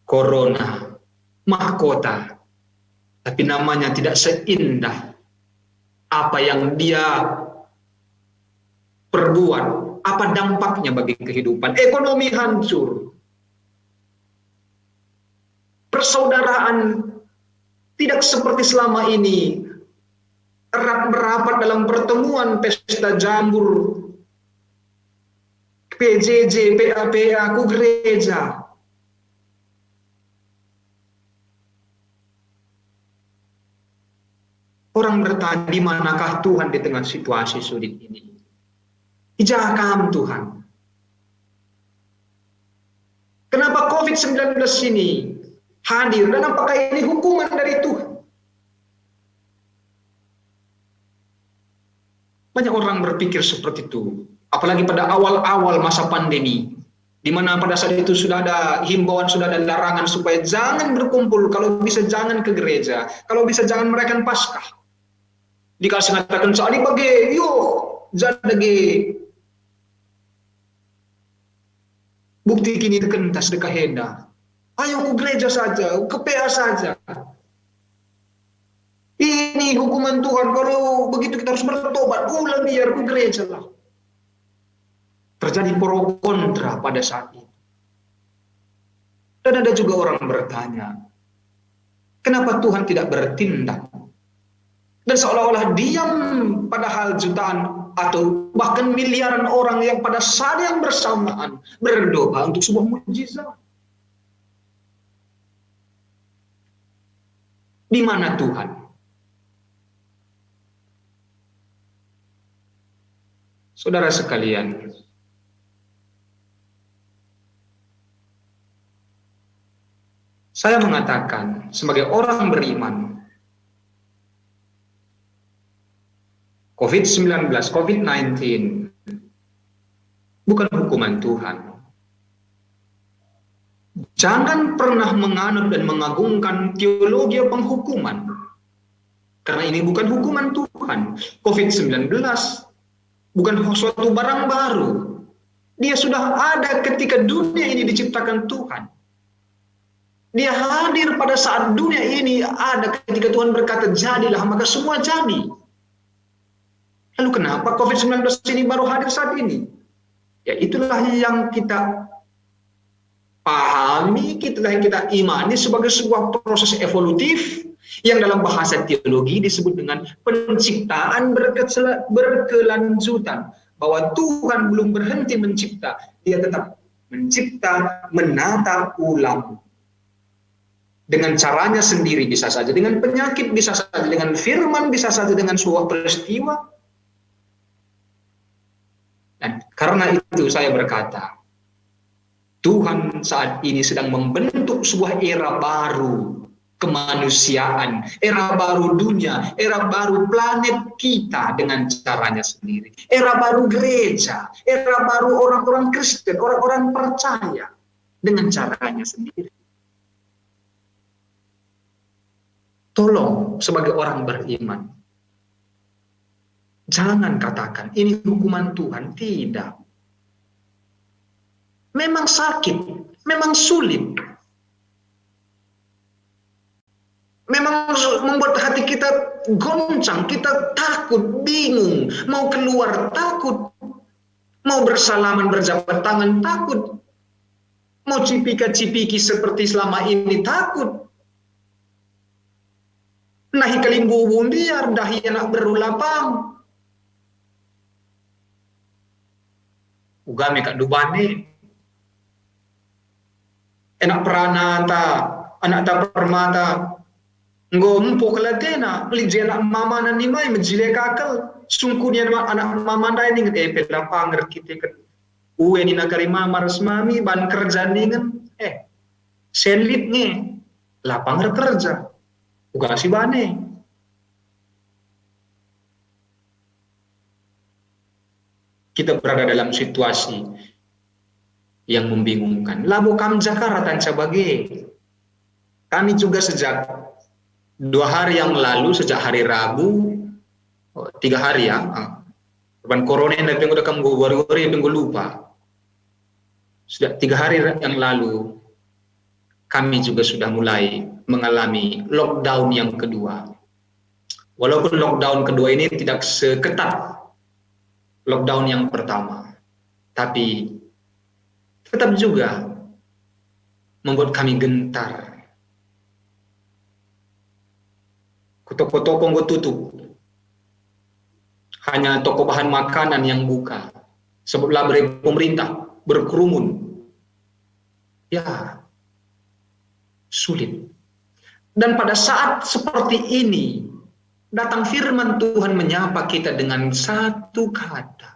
corona, mahkota, tapi namanya tidak seindah apa yang dia perbuat, apa dampaknya bagi kehidupan. Ekonomi hancur, persaudaraan tidak seperti selama ini, erat merapat dalam pertemuan pesta jambur, P J J, P A P A, ku gereja. Orang bertanya, "Di manakah Tuhan di tengah situasi sulit ini? I ja Kam, Tuhan? Kenapa covid sembilan belas ini hadir, dan apakah ini hukuman dari Tuhan?" Banyak orang berpikir seperti itu, apalagi pada awal-awal masa pandemi, di mana pada saat itu sudah ada himbauan, sudah ada larangan supaya jangan berkumpul, kalau bisa jangan ke gereja, kalau bisa jangan merayakan Paskah. Dikasih ngataken, "Sali bage, yo, ja dage." Bukti kinitekenna sedekah enda. Ayo ku gereja saja, ke P A saja. Ini hukuman Tuhan, kalau begitu kita harus bertobat, ulang biar ku gereja lah. Terjadi pro kontra pada saat itu. Dan ada juga orang bertanya, "Kenapa Tuhan tidak bertindak?" Dan seolah-olah diam, padahal jutaan atau bahkan miliaran orang yang pada saat yang bersamaan berdoa untuk sebuah mujizat. Di mana Tuhan? Saudara sekalian, saya mengatakan sebagai orang beriman, covid sembilan belas, covid nineteen bukan hukuman Tuhan. Jangan pernah menganut dan mengagungkan teologi penghukuman. Karena ini bukan hukuman Tuhan. covid sembilan belas bukan suatu barang baru. Dia sudah ada ketika dunia ini diciptakan Tuhan. Dia hadir pada saat dunia ini ada, ketika Tuhan berkata, "Jadilah," maka semua jadi. Lalu kenapa covid sembilan belas ini baru hadir saat ini? Ya, itulah yang kita pahami, itulah yang kita imani sebagai sebuah proses evolutif yang dalam bahasa teologi disebut dengan penciptaan berkecela-, berkelanjutan. Bahwa Tuhan belum berhenti mencipta, Dia tetap mencipta, menata ulang. Dengan caranya sendiri bisa saja, dengan penyakit bisa saja, dengan firman bisa saja, dengan sebuah peristiwa. Dan karena itu saya berkata, Tuhan saat ini sedang membentuk sebuah era baru kemanusiaan, era baru dunia, era baru planet kita dengan caranya sendiri, era baru gereja, era baru orang-orang Kristen, orang-orang percaya dengan caranya sendiri. Tolong, sebagai orang beriman, jangan katakan, "Ini hukuman Tuhan." Tidak. Memang sakit, memang sulit. Memang membuat hati kita goncang, kita takut, bingung, mau keluar takut, mau bersalaman berjabat tangan takut, mau cipika-cipiki seperti selama ini takut. Nahi kalimbubu mbiar, dahi anak beru lapang. Uga me kak dubane. Anak peranata, anakta permata, enggo empo kal atena, lit je anak mamana nimai mejile kakel. Sungkuni anak, anak mama ndai ningen, eh, pe la panger kite ken. Ue nina kari mama ras mami, ban kerja ningen, eh, selit nge, la panger kerja. Uga si bane. Kita berada dalam situasi yang membingungkan. Labo kam Jakarta nca bage. Kami juga sejak dua hari yang lalu, sejak hari Rabu, oh, tiga hari ya, ah, korban corona ini, tapi udah kamu wari-wari, tapi lupa. Sejak tiga hari yang lalu, kami juga sudah mulai mengalami lockdown yang kedua. Walaupun lockdown kedua ini tidak seketat lockdown yang pertama, tapi tetap juga membuat kami gentar. Ku toko-toko enggo tutup. Hanya toko bahan makanan yang buka. Sebab la bere pemerintah, berkerumun. Ya, sulit. Dan pada saat seperti ini, Datang firman Tuhan menyapa kita dengan satu kata.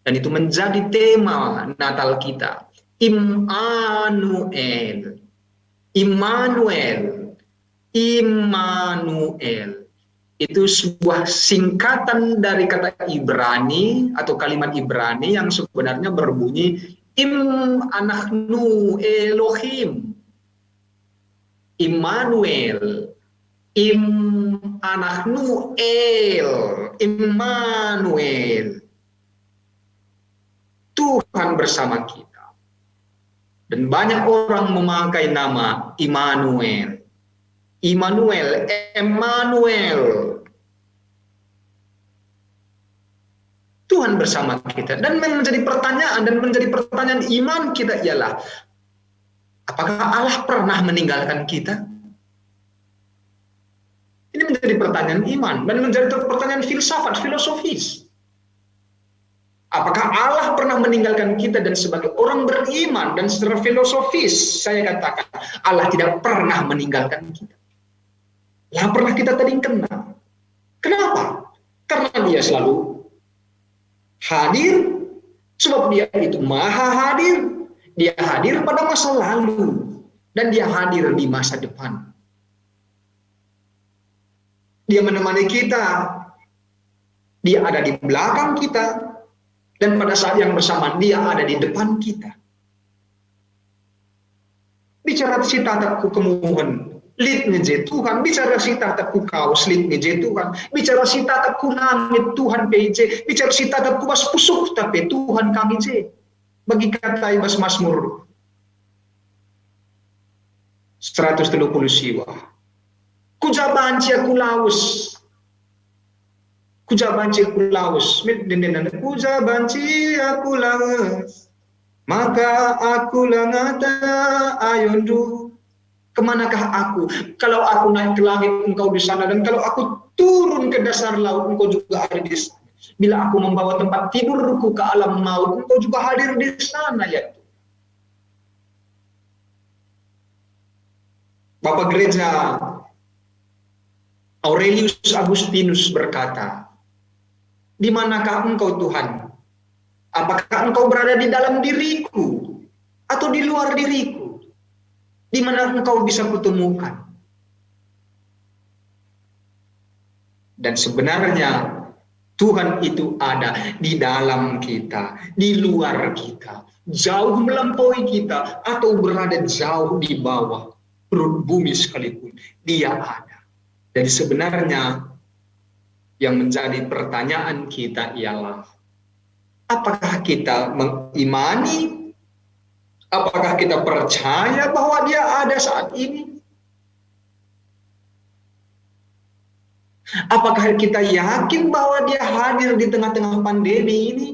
Dan itu menjadi tema Natal kita. Immanuel. Immanuel. Immanuel. Itu sebuah singkatan dari kata Ibrani atau kalimat Ibrani yang sebenarnya berbunyi Im anahnu Elohim. Immanuel. Im anahnu El. Immanuel. Tuhan bersama kita. Dan banyak orang memakai nama Immanuel. Immanuel, Emmanuel. Tuhan bersama kita. Dan menjadi pertanyaan, dan menjadi pertanyaan iman kita ialah, apakah Allah pernah meninggalkan kita? Ini menjadi pertanyaan iman dan menjadi pertanyaan filsafat, filosofis. Apakah Allah pernah meninggalkan kita? Dan sebagai orang beriman dan secara filosofis, saya katakan, Allah tidak pernah meninggalkan kita. La pernah kita tadingkenna. Kenapa? Karena Dia selalu hadir, sebab Dia itu maha hadir. Dia hadir pada masa lalu, dan Dia hadir di masa depan. Dia menemani kita. Dia ada di belakang kita. Dan pada saat yang bersamaan, Dia ada di depan kita. Bicara si tatap ku kemuhen, lit nge je Tuhan. Bicara si tatap ku kaus, lit nge je Tuhan. Bicara si tatap ku langit, Tuhan pe i je. Bicara si tatap ku bas pusuhta pe, Tuhan kami je. Bagi kata i bas Masmur seratus telu puluh siwa. Ku ja banci aku lawes. Ku ja banci aku lawes. Mit denden, ku ja banci aku lawes. Maka aku la ngata ayondu. Kemanakah aku? Kalau aku naik ke langit, engkau di sana. Dan kalau aku turun ke dasar laut, engkau juga ada di sana. Bila aku membawa tempat tidurku ke alam maut, engkau juga hadir di sana, ya Tuhan. Bapa Gereja Aurelius Agustinus berkata, "Di manakah Engkau, Tuhan? Apakah Engkau berada di dalam diriku atau di luar diriku? Di mana Engkau bisa kutemukan?" Dan sebenarnya Tuhan itu ada di dalam kita, di luar kita, jauh melampaui kita, atau berada jauh di bawah perut bumi sekalipun, Dia ada. Jadi sebenarnya yang menjadi pertanyaan kita ialah, apakah kita mengimani? Apakah kita percaya bahwa Dia ada saat ini? Apakah kita yakin bahwa Dia hadir di tengah-tengah pandemi ini?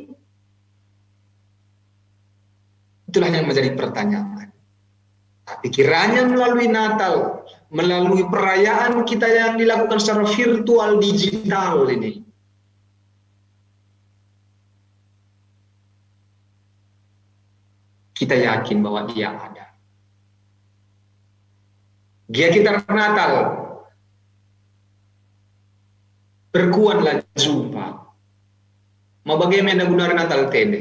Itulah yang menjadi pertanyaan. Tapi kiranya melalui Natal, melalui perayaan kita yang dilakukan secara virtual digital ini, kita yakin bahwa Dia ada. Gia kita ernatal, erkuan la jumpa. Ma bage me guna ernatal tene.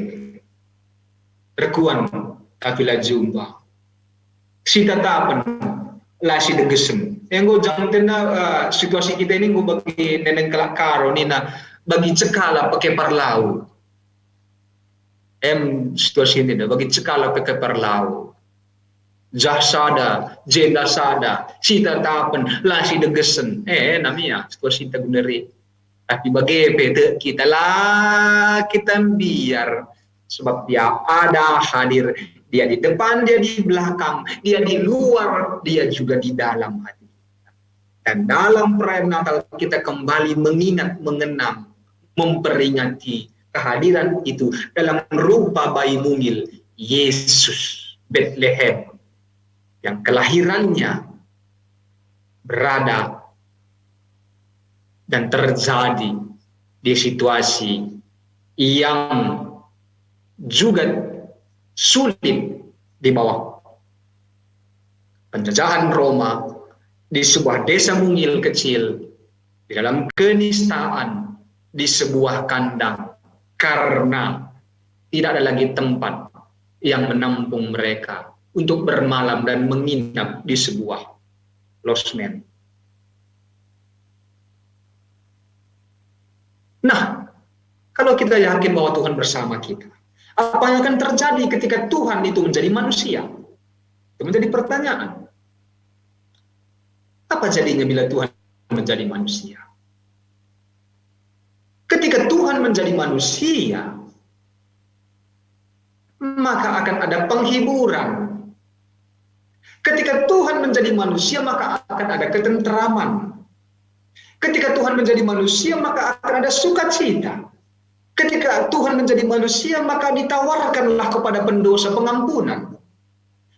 Erkuan tapi la jumpa. Sitatapen la sidegesen. Enggo jam tena, eh, situasi kita ini enggo bagi neneng kalak Karo nina, bagi cekala pe kepar lau. Em situasi ini dah, bagi cekala pe kepar lau. Jah sada, jenda sada, sitatapen, la sidegesen. Eh, namia situasi kita guna ri. Tapi bage pe tek kita, la kita mbiar. Sebab Dia ada hadir, Dia di depan, Dia di belakang, Dia di luar, Dia juga di dalam hati kita. Dan dalam perayaan Natal kita kembali mengingat, mengenang, memperingati kehadiran itu dalam rupa bayi mungil Yesus Betlehem yang kelahirannya berada dan terjadi di situasi yang juga sulit di bawah penjajahan Roma, di sebuah desa mungil kecil, di dalam kenistaan di sebuah kandang, karena tidak ada lagi tempat yang menampung mereka untuk bermalam dan menginap di sebuah losmen. Nah, kalau kita yakin bahwa Tuhan bersama kita, apa yang akan terjadi ketika Tuhan itu menjadi manusia? Itu menjadi pertanyaan. Apa jadinya bila Tuhan menjadi manusia? Ketika Tuhan menjadi manusia, maka akan ada penghiburan. Ketika Tuhan menjadi manusia, maka akan ada ketenteraman. Ketika Tuhan menjadi manusia, maka akan ada sukacita. Ketika Tuhan menjadi manusia, maka ditawarkanlah kepada pendosa pengampunan.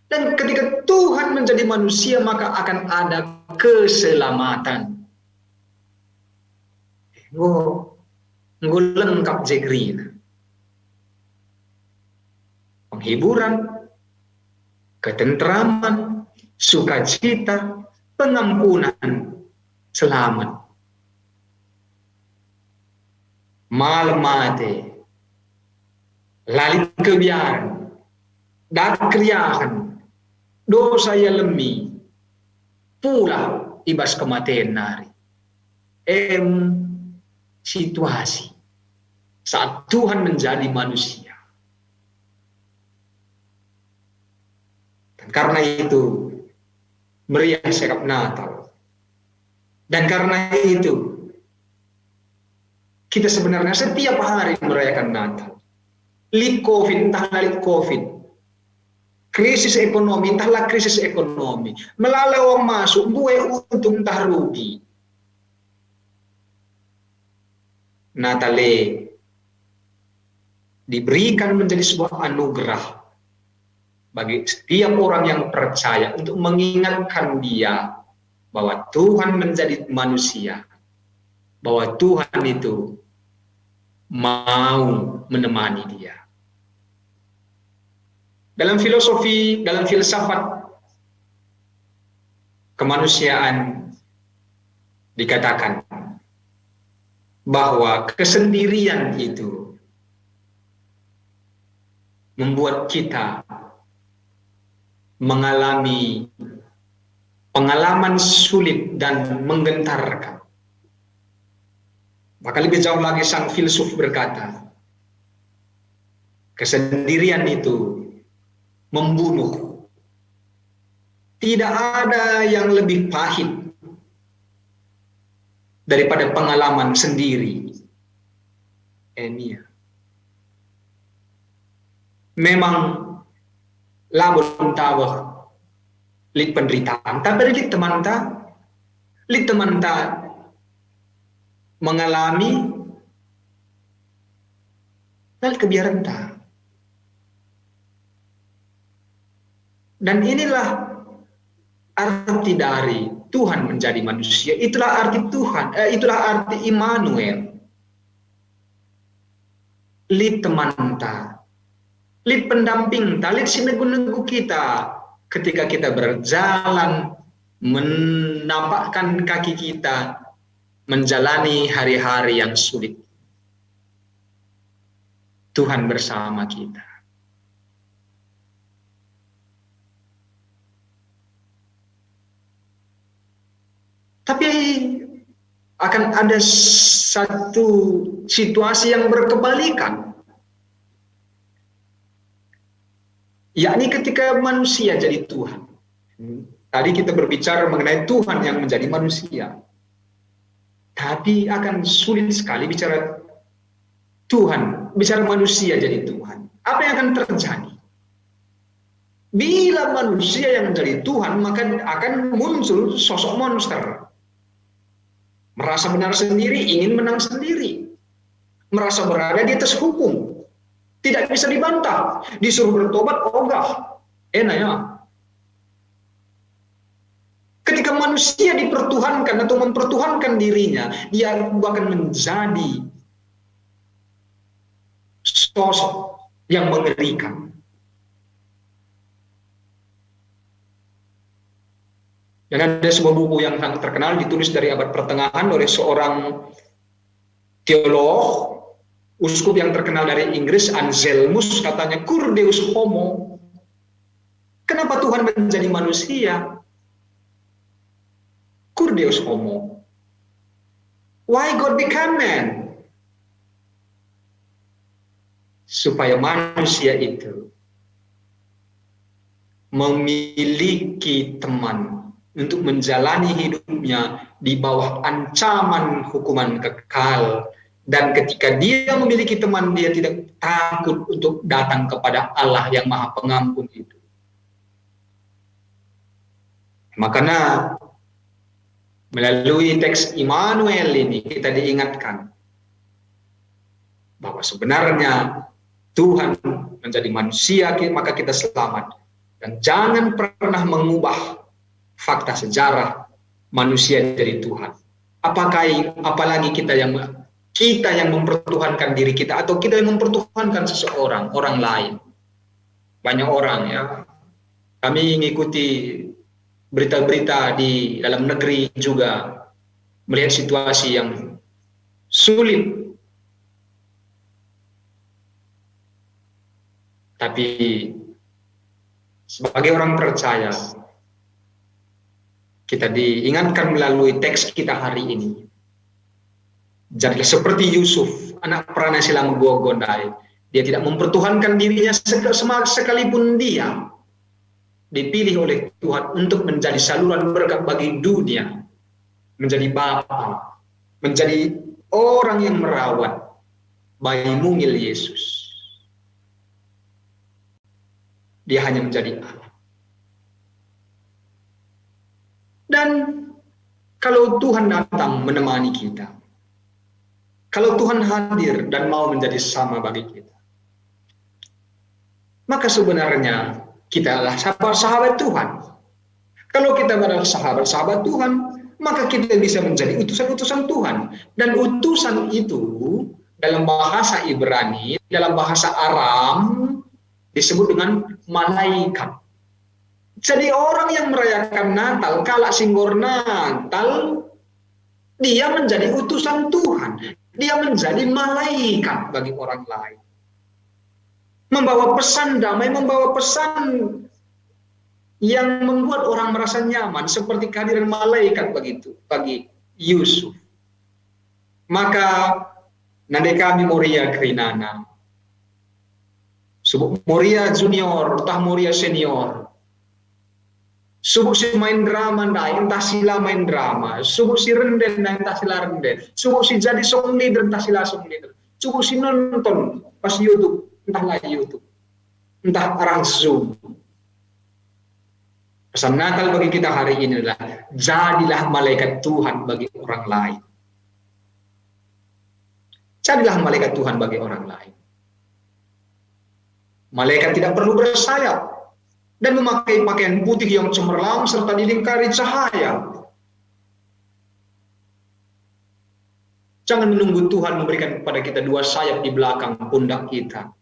Dan ketika Tuhan menjadi manusia, maka akan ada keselamatan. Enggo, enggo lengkap je kerina. Penghiburan, ketenteraman, sukacita, pengampunan, selamat. Malem ate, la lit kebiaren, dat keriahen, dosa ialemi, pulah i bas kematen nari. Em, situasi saat Tuhan menjadi manusia. Dan karena itu, meriah sikap Natal. Dan karena itu, kita sebenarnya setiap hari merayakan Natal. Lit covid, entah la lit covid. Krisis ekonomi, entah la krisis ekonomi. Melala uang masuk, mbue untung entah rugi. Natal e diberikan menjadi sebuah anugerah bagi setiap orang yang percaya untuk mengingatkan dia bahwa Tuhan menjadi manusia, bahwa Tuhan itu mau menemani dia. Dalam filosofi, dalam filsafat kemanusiaan dikatakan bahwa kesendirian itu membuat kita mengalami pengalaman sulit dan menggentarkan. Maka lebih jauh lagi sang filsuf berkata, kesendirian itu membunuh. Tidak ada yang lebih pahit daripada pengalaman sendiri. Enia. Memang labo ntah lit penderitaan, tapi lit temanta, lit temanta mengalami, la lit kebiarenta. Dan inilah arti dari Tuhan menjadi manusia. Itulah arti Tuhan, eh, itulah arti Immanuel. Lit temanta, lit pendampingta, lit si negu-negu kita ketika kita berjalan, menapakkan kaki kita, menjalani hari-hari yang sulit. Tuhan bersama kita. Tapi akan ada satu situasi yang berkebalikan, yakni ketika manusia jadi Tuhan. Tadi kita berbicara mengenai Tuhan yang menjadi manusia. Tapi akan sulit sekali bicara Tuhan, bicara manusia jadi Tuhan. Apa yang akan terjadi? Bila manusia yang menjadi Tuhan, maka akan muncul sosok monster. Merasa benar sendiri, ingin menang sendiri. Merasa berada di atas hukum. Tidak bisa dibantah. Disuruh bertobat, ogah. Ena ya. Ketika manusia dipertuhankan atau mempertuhankan dirinya, dia bahkan menjadi sosok yang mengerikan. Dan ada sebuah buku yang sangat terkenal, ditulis dari abad pertengahan oleh seorang teolog, uskup yang terkenal dari Inggris, Anselmus, katanya, "Cur Deus homo." Kenapa Tuhan menjadi manusia? "Cur Deus homo." Why God become man? Supaya manusia itu memiliki teman untuk menjalani hidupnya di bawah ancaman hukuman kekal. Dan ketika dia memiliki teman, dia tidak takut untuk datang kepada Allah yang Maha Pengampun itu. Makanya, melalui teks Immanuel ini, kita diingatkan bahwa sebenarnya Tuhan menjadi manusia, ki-, maka kita selamat. Dan jangan pernah mengubah fakta sejarah manusia jadi Tuhan. Apakah, apalagi kita yang, kita yang mempertuhankan diri kita, atau kita yang mempertuhankan seseorang, orang lain. Banyak orang, ya. Kami ngikuti berita-berita di dalam negeri juga, melihat situasi yang sulit. Tapi sebagai orang percaya, kita diingatkan melalui teks kita hari ini. Jadilah seperti Yusuf, anak perana si la megogo ndai. Dia tidak mempertuhankan dirinya seke-, sema-, sekalipun dia dipilih oleh Tuhan untuk menjadi saluran berkat bagi dunia, menjadi bapa, menjadi orang yang merawat bayi mungil Yesus. Dia hanya menjadi alat. Dan kalau Tuhan datang menemani kita, kalau Tuhan hadir dan mau menjadi sama bagi kita, maka sebenarnya kita adalah sahabat-sahabat Tuhan. Kalau kita adalah sahabat-sahabat Tuhan, maka kita bisa menjadi utusan-utusan Tuhan. Dan utusan itu dalam bahasa Ibrani, dalam bahasa Aram, disebut dengan malaikat. Jadi orang yang merayakan Natal, kalak si nggor Natal, dia menjadi utusan Tuhan. Dia menjadi malaikat bagi orang lain. Membawa pesan damai, membawa pesan yang membuat orang merasa nyaman, seperti kehadiran malaikat begitu bagi Yusuf. Maka nande kami Moria kerinana. Subuk Moria junior, ntah Moria senior. Subuk si main drama ndai, ntah si la main drama. Subuk si renden ndai, ntah si la renden. Subuk si jadi song leader, ntah si la song leader. Subuk si nonton pas YouTube, ntah la YouTube. Ntah arah Zoom. Pesan Natal bagi kita hari ini adalah, jadilah malaikat Tuhan bagi orang lain. Jadilah malaikat Tuhan bagi orang lain. Malaikat tidak perlu bersayap dan memakai pakaian putih yang cemerlang serta dilingkari cahaya. Jangan menunggu Tuhan memberikan kepada kita dua sayap di belakang pundak kita.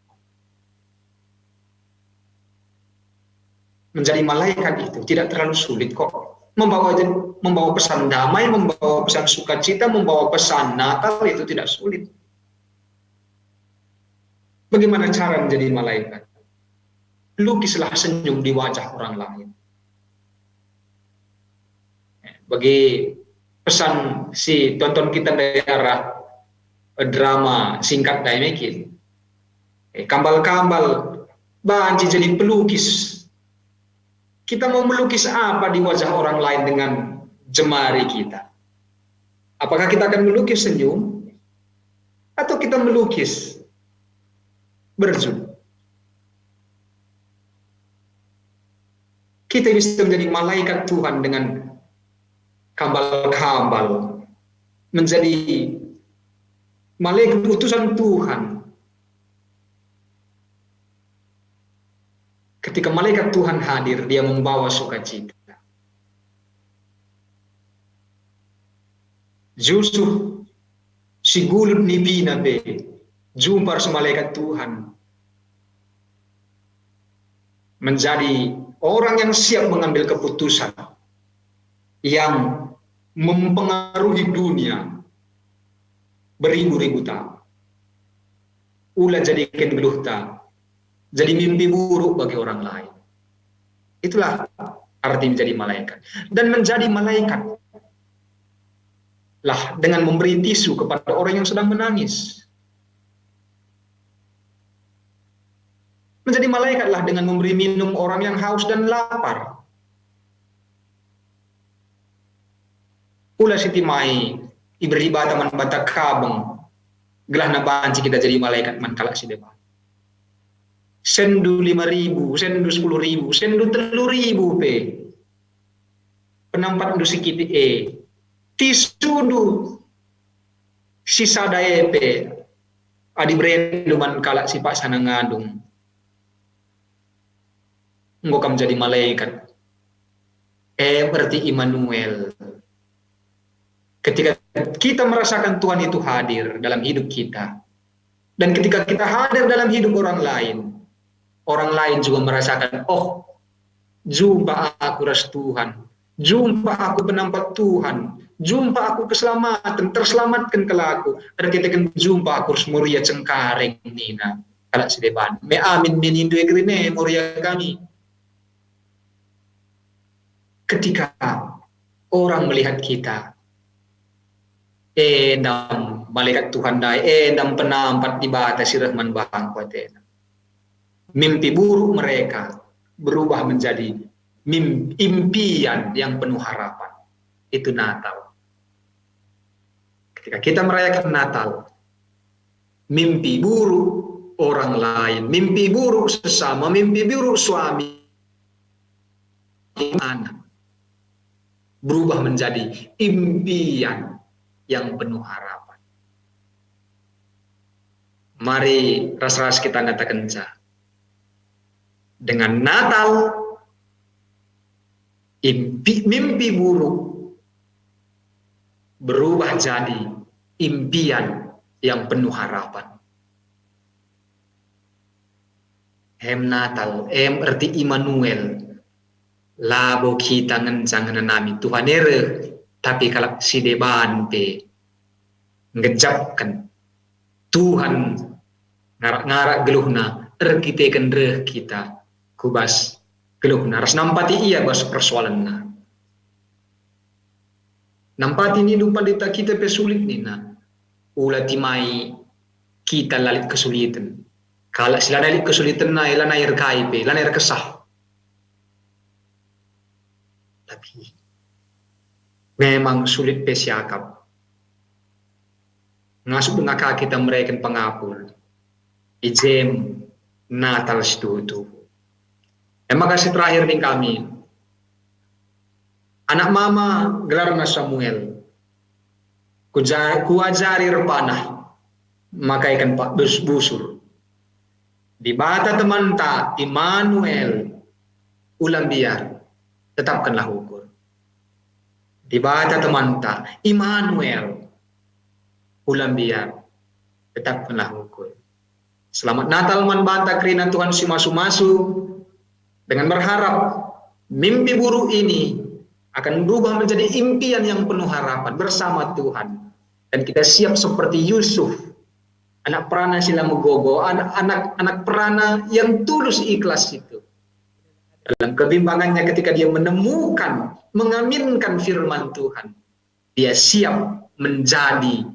Menjadi malaikat itu tidak terlalu sulit kok. Membawa, membawa pesan damai, membawa pesan sukacita, membawa pesan Natal itu tidak sulit. Bagaimana cara menjadi malaikat? Lukislah senyum di wajah orang lain. Bagi pesan si tonton kita daerah, eh, drama singkat ndai mekin. Eh, kambal-kambal banci jadi pelukis. Kita mau melukis apa di wajah orang lain dengan jemari kita? Apakah kita akan melukis senyum? Atau kita melukis berjut? Kita bisa menjadi malaikat Tuhan dengan kambal-kambal, menjadi malaikat utusan Tuhan. Ketika malaikat Tuhan hadir, dia membawa sukacita. Yusuf si gulut nipina pe jumpa ras malaikat Tuhan. Menjadi orang yang siap mengambil keputusan. yang mempengaruhi dunia beribu-ribu tahun. Ula jadiken geluhta jadi mimpi buruk bagi orang lain. Itulah arti menjadi malaikat. Dan menjadi malaikat lah dengan memberi tisu kepada orang yang sedang menangis. Menjadi malaikatlah dengan memberi minum orang yang haus dan lapar. Ula sitimai iberi Dibata man banta kabeng, gelahna banci kita jadi malaikat man kalak si deban. Sendu lima ribu, sendu sepuluh ribu, sendu telu ribu pe. Penampatndu si kitik e, tisundu si sada e pe, adi berendu man kalak si paksa nangandung, enggo kam jadi malaikat. E berarti Immanuel. Ketika kita merasakan Tuhan itu hadir dalam hidup kita, dan ketika kita hadir dalam hidup orang lain, orang lain juga merasakan, "Oh, jumpa aku ras Tuhan, jumpa aku penampat Tuhan, jumpa aku keselamatan, terselamatken kal aku." Erkiteken jumpa aku ras Moria Cengkareng nina kalak si deban. Me amin me nindu e kerina Moria kami. Ketika orang melihat kita, "Eh, ndam malaikat Tuhan ndai, eh, ndam penampat Dibata si reh man bangku," atena. Mimpi buruk mereka berubah menjadi mim-, impian yang penuh harapan. Itu Natal. Ketika kita merayakan Natal, mimpi buruk orang lain, mimpi buruk sesama, mimpi buruk suami, anak, berubah menjadi impian yang penuh harapan. Mari ras-ras kita ngatakenca, dengan Natal, impi-, mimpi buruk berubah jadi impian yang penuh harapan. Em Natal, em erti Immanuel. Labo kita ngenca ngenanami Tuhan e reh, tapi kalak si deban pe nggejapken Tuhan ngarak-ngarak geluhna erkiteken reh kita ku bas geluhna ras nampati ia bas persoalenna. Nampati nindu pandita kita pe sulit nina, ula timai kita la lit kesuliten. Kalak si lanai lit kesulitenna e lanai erkai pe, lanai erkesah. Tapi memang sulit pe siakap. Ngasup denga ka kita mereken pengapul. I jem Natal si tuhu-tuhu. E maka si terakhir ning kami, anak mama gelarna Samuel. Kuja-, kuajari erpanah, maka ikan pa-, bus-, busur. Dibata temanta, Immanuel, ula mbiar, tetapkenlah ukur. Dibata temanta, Immanuel, ula mbiar, tetapkenlah ukur. Selamat Natal man banta kerina Tuhan si masu-masu, dengan berharap mimpi buruk ini akan berubah menjadi impian yang penuh harapan bersama Tuhan. Dan kita siap seperti Yusuf, anak perana si la megogo, anak, anak, anak perana yang tulus ikhlas itu. Dalam kebimbangannya ketika dia menemukan, mengaminkan firman Tuhan, dia siap menjadi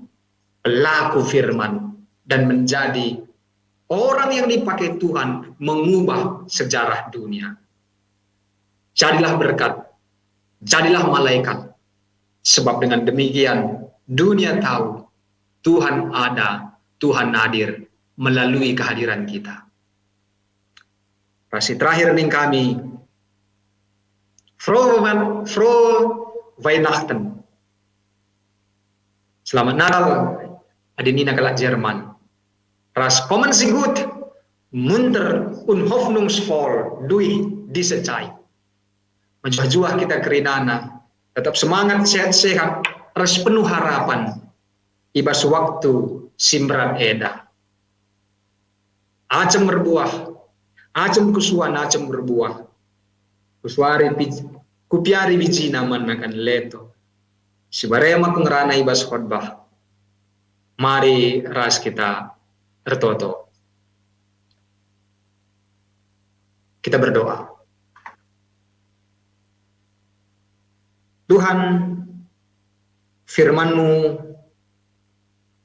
pelaku firman dan menjadi orang yang dipakai Tuhan mengubah sejarah dunia. Jadilah berkat, jadilah malaikat, sebab dengan demikian dunia tahu Tuhan ada, Tuhan hadir melalui kehadiran kita. Ras si terakhir ning kami, Frohe Wei-, Frohe Weihnachten. Selamat Natal, adi nina kalak Jerman. Ras Kommen Sie gut, munter und hoffnungsvoll durch diese Zeit. Mejuah-juah kita kerinana, tetap semangat, sehat-sehat, ras penuh harapan i bas waktu si mberat enda. Acem erbuah, acem kusuan, acem erbuah. Kusuari pij-, Kupiari bijina man nakan leto. Si barema ku ngerana i bas khotbah. Mari ras kita ertoto. Kita berdoa. Tuhan, firman-Mu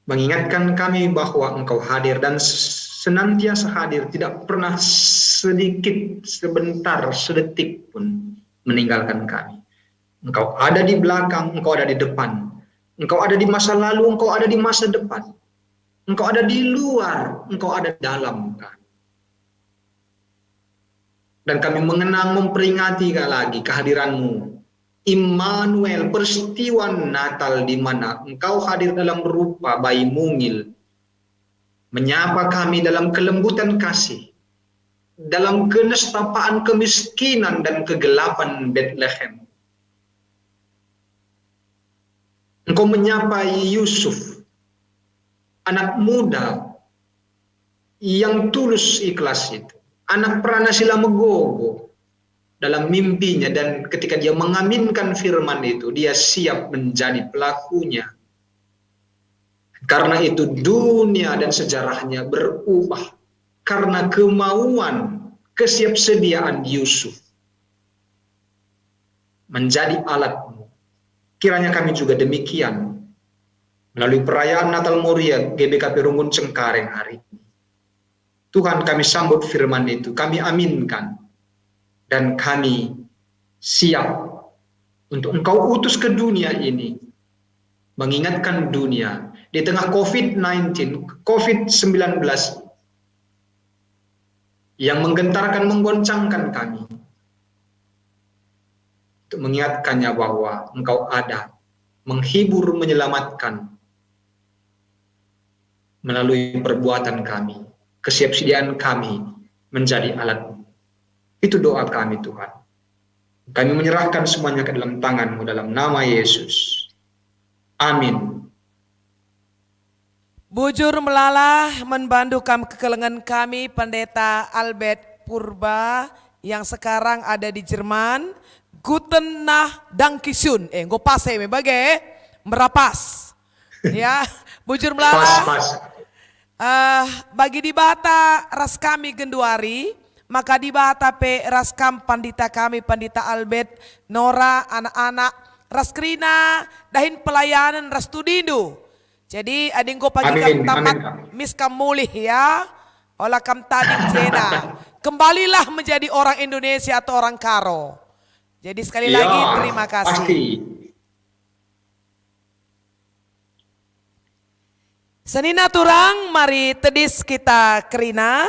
mengingatkan kami bahwa Engkau hadir dan senantiasa hadir, tidak pernah sedikit, sebentar, sedetik pun meninggalkan kami. Engkau ada di belakang, Engkau ada di depan. Engkau ada di masa lalu, Engkau ada di masa depan. Engkau ada di luar, Engkau ada di dalam kami. Dan kami mengenang, memperingati lagi kehadiran-Mu. Immanuel, peristiwa Natal di mana Engkau hadir dalam rupa bayi mungil, menyapa kami dalam kelembutan kasih, dalam kenestapaan kemiskinan dan kegelapan Betlehem. Engkau menyapa Yusuf, anak muda yang tulus ikhlas itu, anak perana si la megogo dalam mimpinya, dan ketika dia mengaminkan firman itu, dia siap menjadi pelakunya. Karena itu, dunia dan sejarahnya berubah karena kemauan, kesiapsediaan Yusuf menjadi alat-Mu. Kiranya kami juga demikian melalui perayaan Natal Moria G B K P Runggun Cengkareng hari ini. Tuhan, kami sambut firman itu, kami aminkan, dan kami siap untuk Engkau utus ke dunia ini, mengingatkan dunia di tengah covid nineteen, covid sembilan belas yang menggentarkan, menggoncangkan kami, untuk mengingatkannya bahwa Engkau ada, menghibur, menyelamatkan melalui perbuatan kami, kesiapsediaan kami menjadi alat-Mu. Itu doa kami, Tuhan. Kami menyerahkan semuanya ke dalam tangan-Mu dalam nama Yesus. Amin. Bujur melala man bandu kam kekelengen kami, Pendeta Albert Purba yang sekarang ada di Jerman. Guten Nacht, Dankeschön. Eh, enggo pas e me bage, eh. Merapas. Ya, bujur melala. Pas, pas. Eh, bagi Dibata ras kami genduari, maka Dibata pe ras kam, Pandita kami, Pandita Albert, Nora, anak-anak, ras kerina, dahin pelayanen ras tudindu. Jadi, adi enggo pagi kam tamat, amin, Kak. Mis kam mulih, ya. Ola kam tading jenda. Kembalilah menjadi orang Indonesia atau orang Karo. Jadi, sekali lagi, terima kasih. Pasti. Senina turang, mari tedis kita kerina.